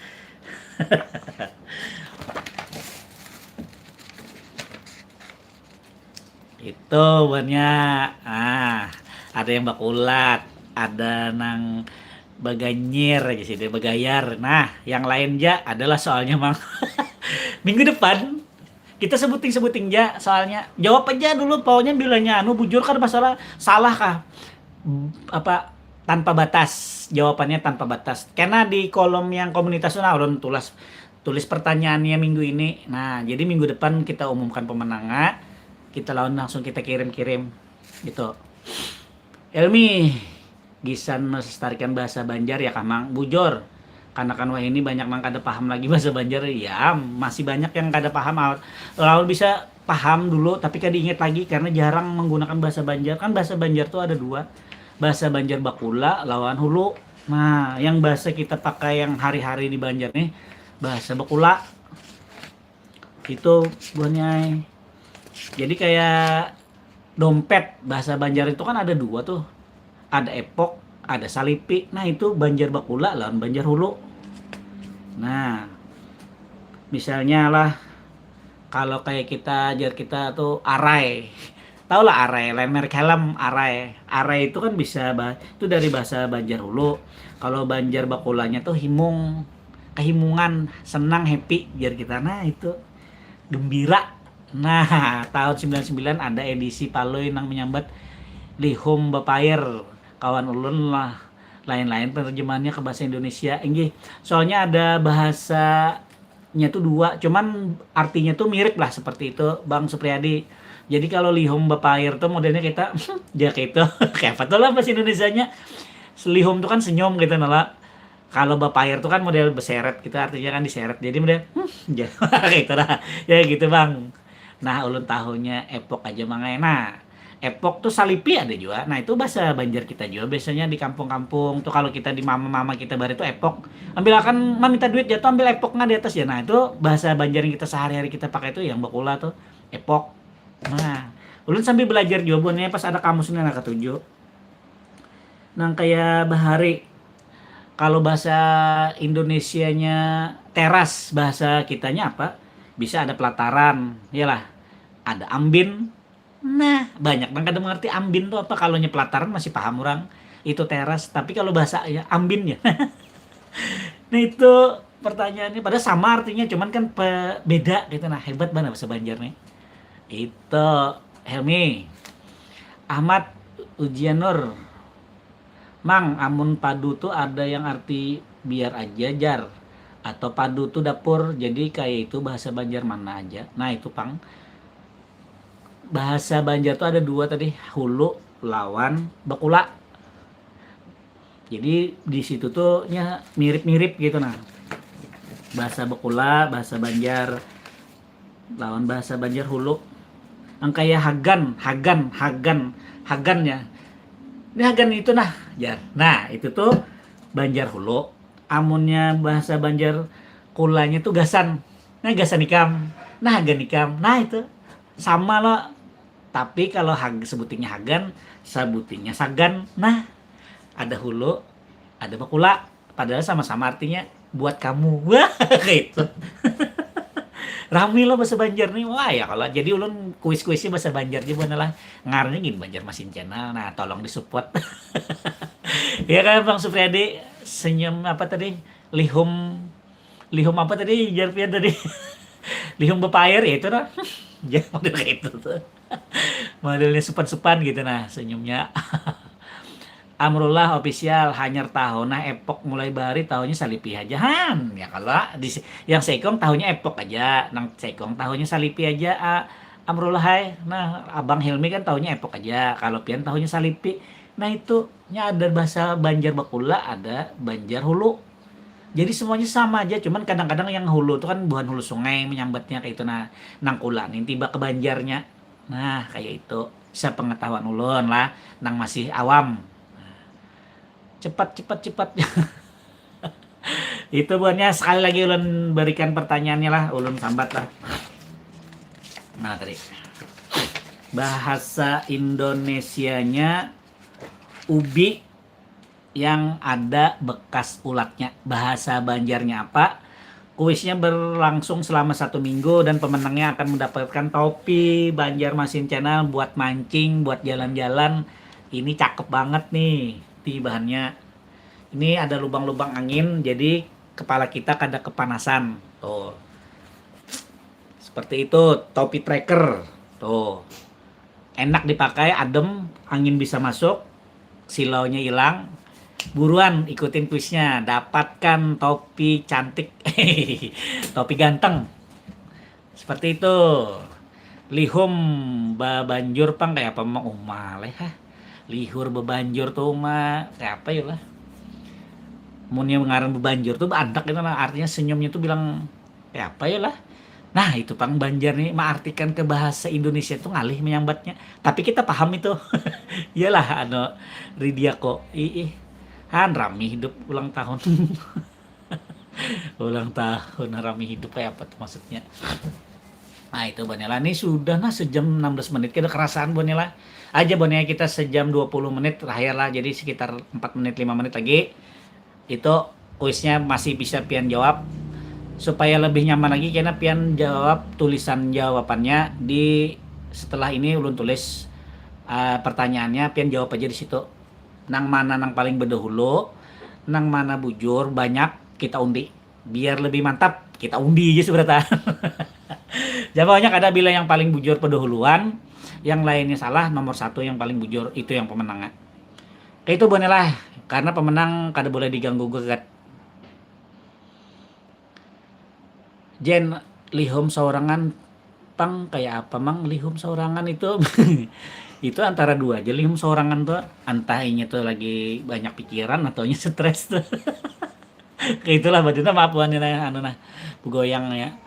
Itu banyak. Ah, ada yang bakulat, ada nang baganyir aja sih, dia bagayar. Nah, yang lain ja adalah soalnya, Mang. Minggu depan kita sebuting-sebuting ja soalnya. Jawab aja dulu, pokoknya bilanya anu bujur kan masalah salah kah? Apa, tanpa batas. Jawabannya tanpa batas. Karena di kolom yang komunitas tuh, nah, ulun tulis tulis pertanyaannya minggu ini. Nah, jadi minggu depan kita umumkan pemenangnya. Kita lawan langsung kita kirim-kirim gitu. Helmi, gasan melestarikan bahasa Banjar ya kah, Mang? Bujur, kanakan wahini banyak nang kada paham lagi bahasa Banjar. Ya, masih banyak yang kada paham. Lawan bisa paham dulu tapi kada ingat lagi karena jarang menggunakan bahasa Banjar. Kan bahasa Banjar tuh ada dua, bahasa Banjar bakula lawan hulu. Nah, yang bahasa kita pakai yang hari-hari di Banjar nih, bahasa bakula. Itu buahnya. Jadi kayak dompet, bahasa Banjar itu kan ada dua tuh. Ada epok, ada salipi. Nah, itu Banjar bakula lawan Banjar hulu. Nah, misalnya lah, kalau kayak kita, ajar kita tuh arai. Tahu lah arai, lain merek helm, arai. Arai itu kan bisa, itu dari bahasa Banjar hulu. Kalau Banjar bakulanya tuh himung, kehimungan, senang, happy, jar kita. Nah, itu gembira. Nah, tahun sembilan sembilan ada edisi Palui nang menyambat lihum bapair, kawan ulun lah. Lain-lain penerjemahannya ke bahasa Indonesia. Inggih, soalnya ada bahasanya tuh dua, cuman artinya tuh mirip lah seperti itu, Bang Supriyadi. Jadi kalau lihum bapair tuh modelnya kita, ya kayak itu, kayak apa tuh lah bahasa Indonesianya. Lihum tuh kan senyum gitu, nala. Kalau bapair tuh kan model beseret gitu, artinya kan diseret. Jadi model, hmm, kayak itu lah. Ya gitu, Bang. Nah, ulun tahunya epok aja, Mang ai. Nah, epok tuh salipi ada juga. Nah, itu bahasa Banjar kita juga biasanya di kampung-kampung tuh, kalau kita di mama-mama kita bari tuh epok. Ambil akan meminta duit jatuh, ambil epoknya di atas ya. Nah, itu bahasa Banjar yang kita sehari-hari kita pakai tuh yang bakula tuh epok. Nah, ulun sambil belajar juga buhannya pas ada kamusnya, nah, ketujuh. Nang kayak bahari, kalau bahasa Indonesianya teras, bahasa kitanya apa? Bisa ada pelataran, ya lah. Ada ambin. Nah, banyak nang kada mengerti ambin tuh apa. Kalau nya pelataran masih paham orang. Itu teras. Tapi kalau bahasa ya ambin ya. Nah, itu pertanyaannya. Padahal sama artinya, cuman kan pe- beda gitu. Nah, hebat banget bahasa Banjar nih. Itu Helmi. Ahmad Ujianur. Mang, amun padu tu ada yang arti biar aja jar, atau padu tu dapur, jadi kaya itu bahasa Banjar mana aja. Nah, itu pang. Bahasa Banjar tu ada dua tadi, hulu lawan bakula. Jadi di situ tuh nya mirip-mirip gitu nah. Bahasa bakula, bahasa Banjar lawan bahasa Banjar hulu. Nang kaya hagan, hagan, hagan, hagan ya. Ini hagan itu nah, jar. Nah, itu tuh Banjar hulu. Amunnya bahasa Banjar kulanya tuh gasan. Nah, gasan ikam. Nah, hagan ikam. Nah, itu sama lo. Tapi kalau hag sebutingnya hagan, sebutingnya sagan. Nah, ada hulu, ada bakula. Padahal sama-sama artinya buat kamu. Wah, kayak itu. Rami lo bahasa Banjar nih. Wah, ya kalau jadi ulun kuis-kuisnya bahasa Banjar aja bukan lah. Ngarnya gini Banjar Masin Channel. Nah, tolong disupport. Ya kan Bang Supriyadi, senyum apa tadi? Lihum, lihum apa tadi? Jarpian tadi. Lihum bepair ya itu nah. Ya model kayak itu tuh. Modelnya supan-supan gitu nah senyumnya. Amrullah Official, hanyar tahu nah epok mulai bari tahunya salipi aja han ya kalau di yang seikong tahunya epok aja nang seikong tahunya salipi aja ah, Amrullah hai nah abang Hilmi kan tahunya epok aja kalau pian tahunya salipi nah itu nya ada bahasa Banjar bakula ada Banjar hulu jadi semuanya sama aja cuman kadang-kadang yang hulu tuh kan buhan hulu sungai menyambatnya kayak itu nah nang kula nih tiba ke Banjarnya Nah, kayak itu. Sepengetahuan ulun lah, nang masih awam. Cepat, cepat, cepat. Itu buhannya, sekali lagi ulun berikan pertanyaannya lah, ulun sambat lah. Nah, tadi bahasa Indonesianya ubi yang ada bekas ulatnya. Bahasa Banjarnya apa? Kuisnya berlangsung selama satu minggu dan pemenangnya akan mendapatkan topi Banjarmasin Channel buat mancing, buat jalan-jalan. Ini cakep banget nih, ti bahannya. Ini ada lubang-lubang angin, jadi kepala kita kada kepanasan. Tuh. Seperti itu, topi tracker. Tuh. Enak dipakai, adem, angin bisa masuk, silaunya hilang. Buruan ikutin kuisnya, dapatkan topi cantik. Topi ganteng. Seperti itu. Lihum babanjur pang kayak apa, Mang? Uma leh, ha. Lihur babanjur tuh, Uma. Kayak apa ya lah? Mun yang ngaran babanjur tuh baandak gitu lah. Artinya senyumnya tuh bilang kayak apa ya lah? Nah, itu pang Banjar nih, maartikan ke bahasa Indonesia tuh ngalih menyambatnya. Tapi kita paham itu. Iyalah, anu, Ridiako. Ih, ih. Han, rami hidup ulang tahun. Ulang tahun, rami hidup kayak apa tuh maksudnya? Nah, itu Bonela. Ini sudah nah sejam enam belas menit. Kita kerasaan Bonela. Aja Bonela kita sejam dua puluh menit terakhir lah. Jadi sekitar empat menit, lima menit lagi. Itu kuisnya masih bisa pian jawab. Supaya lebih nyaman lagi, kena pian jawab tulisan jawabannya di setelah ini ulun tulis, eh, pertanyaannya, pian jawab aja di situ. Nang mana nang paling bedahulu, nang mana bujur, banyak, kita undi. Biar lebih mantap, kita undi aja seberata. Jawabnya kada, bila yang paling bujur pedahuluan, yang lainnya salah, nomor satu yang paling bujur, itu yang pemenangnya. Kayak itu Bonela, karena pemenang kada boleh diganggu gugat. Jen, lihum saurangan pang kayak apa, Mang? Lihum saurangan itu, itu antara dua aja lihum saurangan tuh. Entah inya tuh lagi banyak pikiran atau inya stres tuh. Kayak itulah, berarti nah, maaf buhan ini, anu nah, begoyang ya.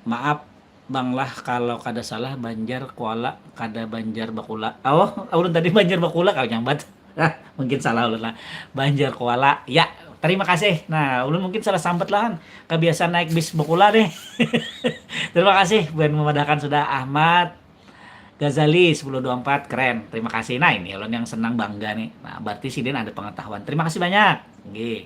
Maaf, Bang lah, kalau kada salah Banjar Kuala, kada Banjar Bakula. Oh, ulun tadi Banjar Bakula, kau nyambat. Ah, mungkin salah ulun lah. Banjar Kuala. Ya, terima kasih. Nah, ulun mungkin salah sambat lah, Han. Kebiasaan naik bis Bakula nih. Terima kasih buat memadahkan sudah, Ahmad Ghazali sepuluh dua empat, keren. Terima kasih. Nah, ini ulun yang senang, bangga nih. Nah, berarti sidin ada pengetahuan. Terima kasih banyak. Nggih.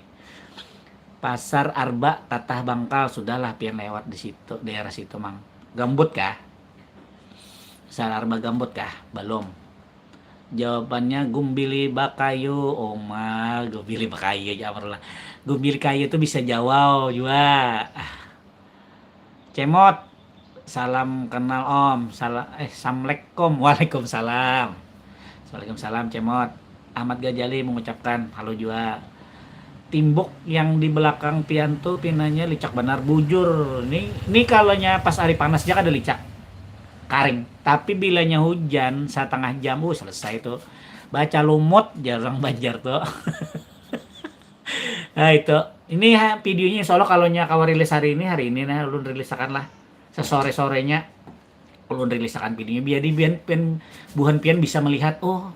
Pasar Arba Tatah Bangkal, sudahlah pian lewat di situ, daerah situ, Mang. Gambut kah? Pasar Arba Gambut kah? Belum. Jawabannya gumbili bakayu, Oma. Gumbili bakayu aja, Amarullah. Gumbili kayu tuh bisa jawau jua. Ah. Cemot. Salam kenal, Om. Salam, eh, assalamualaikum. Waalaikumsalam. Waalaikumsalam, Cemot. Ahmad Ghazali mengucapkan halo jua. Timbuk yang di belakang pian tuh pinanya licak banar, bujur. Ni, ni kalonya pas hari panas ja kada licak. Karing. Tapi bilanya hujan satangah jam, uh, selesai tuh. Baca lumut, jar urang Banjar tuh. Nah, itu. Ini ha, videonya insya Allah kalonya kawa rilis hari ini, hari ini nah ulun rilisakan lah. Sesore-sorenya ulun rilisakan videonya. Biar di, biar pian, buhan pian bisa melihat, oh,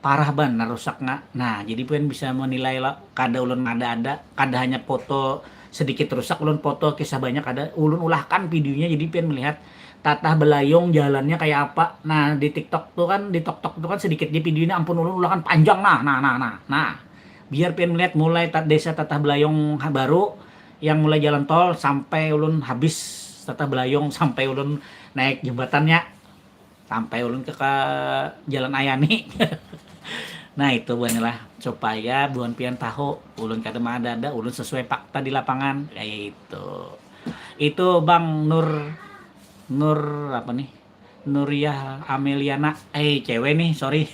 parah banar rusaknya. Nah, jadi pian bisa menilai lah, kada ulun ada-ada, kada hanya foto sedikit rusak, ulun foto kisah banyak ada, ulun ulahkan videonya, jadi pian melihat Tatah Belayong jalannya kayak apa. Nah, di TikTok tuh kan, di TikTok tuh kan sedikit di videonya, ampun, ulun ulahkan panjang, nah, nah, nah, nah, nah. Biar pian melihat mulai ta-, desa Tatah Belayong ha-, baru, yang mulai jalan tol sampai ulun habis Tatah Belayong, sampai ulun naik jembatannya, sampai ulun ke, ke Jalan Ayani. Nah, itu buhannya lah, supaya buhan pian tahu ulun kada ada-ada, ulun sesuai fakta di lapangan, kayak itu. Itu Bang Nur, Nur apa nih? Nuriah Ameliana, eh, cewek nih, sorry.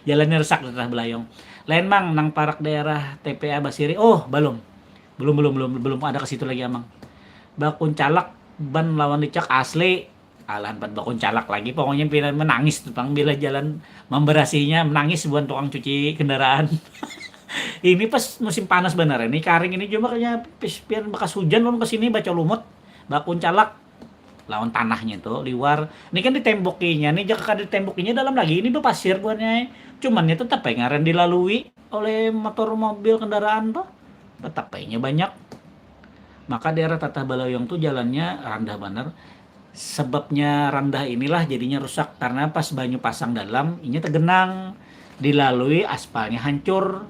Jalannya rusak di Tatah Belayong. Lain, Mang, nang parak daerah T P A Basiri. Oh, belum. Belum, belum, belum, belum ada ke situ lagi, Amang. Bakuncalak ban lawan licak asli. Alah, ban bakuncalak lagi, pokoknya pian menangis tuh, Bang, bila jalan memberasinya, menangis buhan tukang cuci kendaraan. Ini pas musim panas benar ini, karing ini, cuma kayaknya pis-, pian bekas hujan, lalu ke sini baca lumut, bakuncalak. lawan tanahnya tuh liwar. Ini kan ditembokinya nih, jaka kada ditembokinya dalam lagi, ini bepasir buahnya. Cuman ya tetap aja ngaran dilalui oleh motor, mobil, kendaraan tuh. Tetap aja banyak. Maka daerah Tatah Balayong tuh jalannya randah banar. Sebabnya randah inilah jadinya rusak karena pas banyu pasang dalam, inya tegenang, dilalui, aspalnya hancur.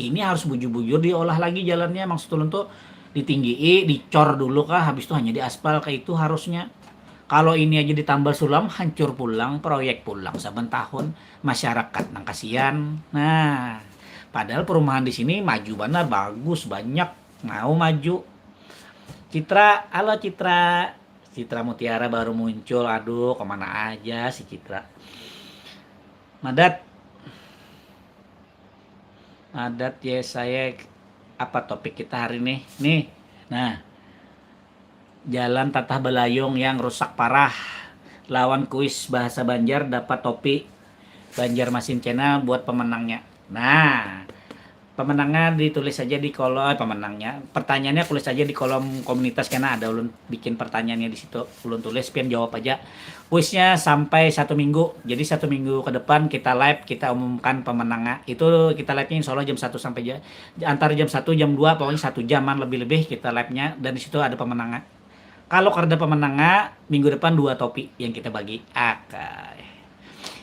Ini harus bujur-bujur diolah lagi jalannya, maksud ulun tuh ditinggii, dicor dulu kah, habis itu hanya diaspal, kayak itu harusnya. Kalau ini aja ditambal sulam, hancur pulang, proyek pulang saban tahun, masyarakat nang kasihan. Nah, padahal perumahan di sini maju banar, bagus, banyak, mau maju. Citra, halo Citra. Citra Mutiara baru muncul, aduh, kemana aja si Citra. Madat. Madat ya saya, apa topik kita hari ini? Nih, nah, jalan Tatah Balayung yang rusak parah. Lawan kuis bahasa Banjar dapat topi Banjarmasin Channel buat pemenangnya. Nah, pemenangnya ditulis aja di kolom, eh, pemenangnya, pertanyaannya tulis aja di kolom komunitas, karena ada ulun bikin pertanyaannya di situ, ulun tulis, pian jawab aja. Kuisnya sampai satu minggu, jadi satu minggu ke depan kita live, kita umumkan pemenangnya. Itu kita live-nya insya Allah jam satu sampai ja-, antara jam satu, jam dua, pokoknya satu jaman lebih-lebih kita live-nya, dan di situ ada pemenangnya. Kalau kada pemenangnya, minggu depan dua topi yang kita bagi. Oke.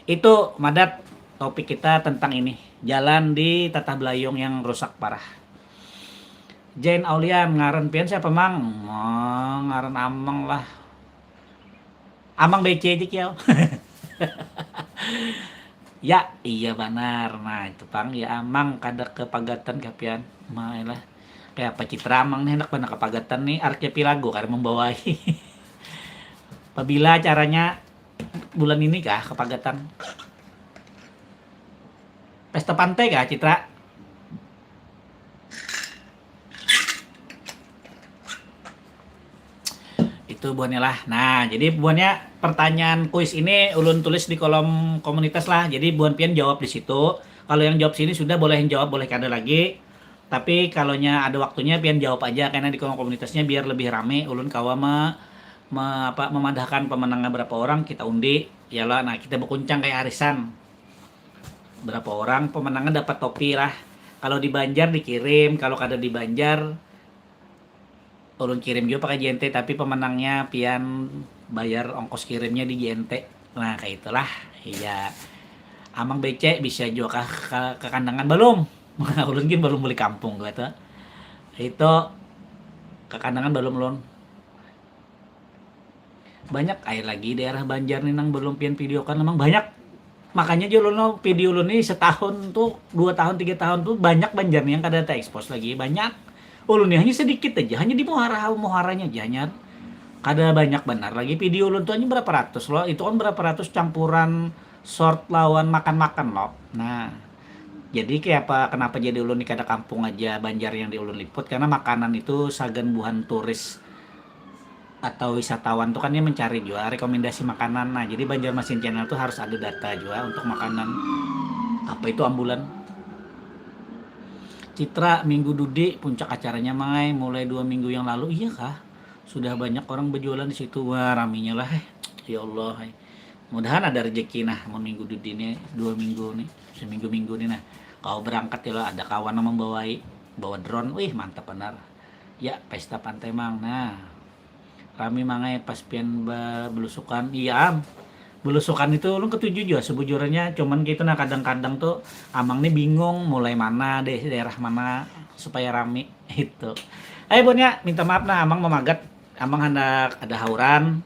Itu Madat, topik kita tentang ini. Jalan di Tatah Belayung yang rusak parah. Jane Aulian, ngaran pian siapa, Mang? Oh, ngaran Amang lah. Amang B C aja kiau. Ya, iya banar. Nah, itu pang ya Amang kada kepagatan kah pian. Mailah. Kayak apa Citra Amang nih, hendak banar kepagatan nih, arep nyapi lagu kada membawai. Pabila acaranya bulan ini kah kepagatan? Pesta pantai kah, Citra? Itu buhannya lah. Nah, jadi buhannya pertanyaan kuis ini ulun tulis di kolom komunitas lah. Jadi buhan pian jawab di situ. Kalau yang jawab sini sudah, boleh yang jawab, boleh kada lagi. Tapi kalau nya ada waktunya, pian jawab aja karena di kolom komunitasnya biar lebih rame. Ulun kawa me, me, apa, memadahkan pemenangnya berapa orang, kita undi, ya lah. Nah, kita berkuncang kayak arisan. Berapa orang pemenangnya dapat topi lah. Kalau di Banjar dikirim, kalau kada di Banjar ulun kirim juga pakai J N T, tapi pemenangnya pian bayar ongkos kirimnya di J N T. Nah, kayak itulah. Iya. Amang B C bisa juga ke, ke, ke Kandangan belum? Ulun gin belum balik kampung gitu. Itu ke Kandangan belum ulun. Banyak air lagi daerah Banjar nih nang belum pian videokan, emang banyak. Makanya juga ulun video ulun nih setahun tuh, dua tahun, tiga tahun tuh banyak Banjar nih yang kada terekspos lagi, banyak. Ulun nih hanya sedikit aja, hanya di muhara, muharanya aja, hanya kada banyak benar lagi video ulun tuh, hanya berapa ratus loh. Itu kan berapa ratus campuran short lawan makan-makan loh. Nah, jadi kayak apa, kenapa jadi ulun nih kada kampung aja Banjar yang di ulun liput, karena makanan itu sagan buhan turis atau wisatawan tuh kan dia mencari juga rekomendasi makanan. Nah, jadi Banjarmasin Channel tuh harus ada data juga untuk makanan. Apa itu ambulan? Citra, minggu dudi puncak acaranya, Mangai, mulai dua minggu yang lalu, iya kah? Sudah banyak orang berjualan di situ. Wah, raminya lah, eh. Ya Allah, eh. Mudahan ada rezeki nah, mun minggu dudi ini, dua minggu nih, seminggu-minggu nih nah. Kau berangkat ya lah, ada kawan yang membawai, bawa drone, wih mantap benar. Ya, pesta pantai mang, nah. Rami Mangai pas pian ba-, belusukan. Iya am. Belusukan itu ulun ketuju juga sebujurnya, cuman gitu nah, kadang-kadang tuh Amang nih bingung mulai mana deh, daerah mana supaya rami itu. Ayo Bun ya, minta maaf nah Amang memagat. Amang hendak ada hauran.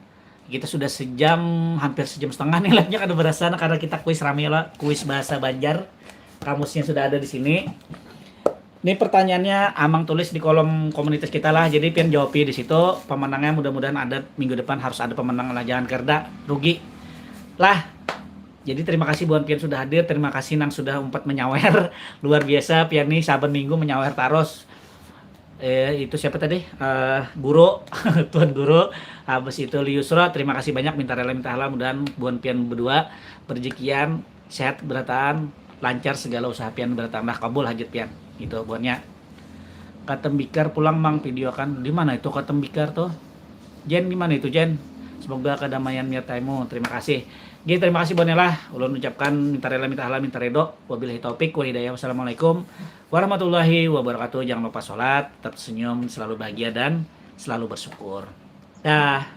Kita sudah sejam, hampir sejam setengah nih live-nya, kada berasa nah, karena kita kuis rami lah, kuis bahasa Banjar. Kamusnya sudah ada di sini. Ini pertanyaannya Amang tulis di kolom komunitas kita lah, jadi pian jawabi di situ. Pemenangnya mudah-mudahan ada minggu depan, harus ada pemenang lah, jangan kerda rugi lah. Jadi terima kasih buhan pian sudah hadir, terima kasih nang sudah umpat menyawer. Luar biasa pian nih, saban minggu menyawer taros. Eh, itu siapa tadi? Eh, guru, Tuan Guru. Habis itu Liusro, terima kasih banyak, minta rela minta halal, mudahan buhan pian berdua berjekian sehat berataan, lancar segala usaha pian berataan lah, kabul hajat pian. Gitu buhannya. Katembikar pulang mang video kan. Di mana itu Katembikar tuh? Jen, di mana itu Jen? Semoga kedamaian menyertaimu. Terima kasih. Oke, terima kasih Bonela. Ulun ucapkan minta rela, minta halal, minta redo. Wabillahi taufik wal hidayah. Wassalamualaikum warahmatullahi wabarakatuh. Jangan lupa sholat, tetap senyum, selalu bahagia dan selalu bersyukur. Dah.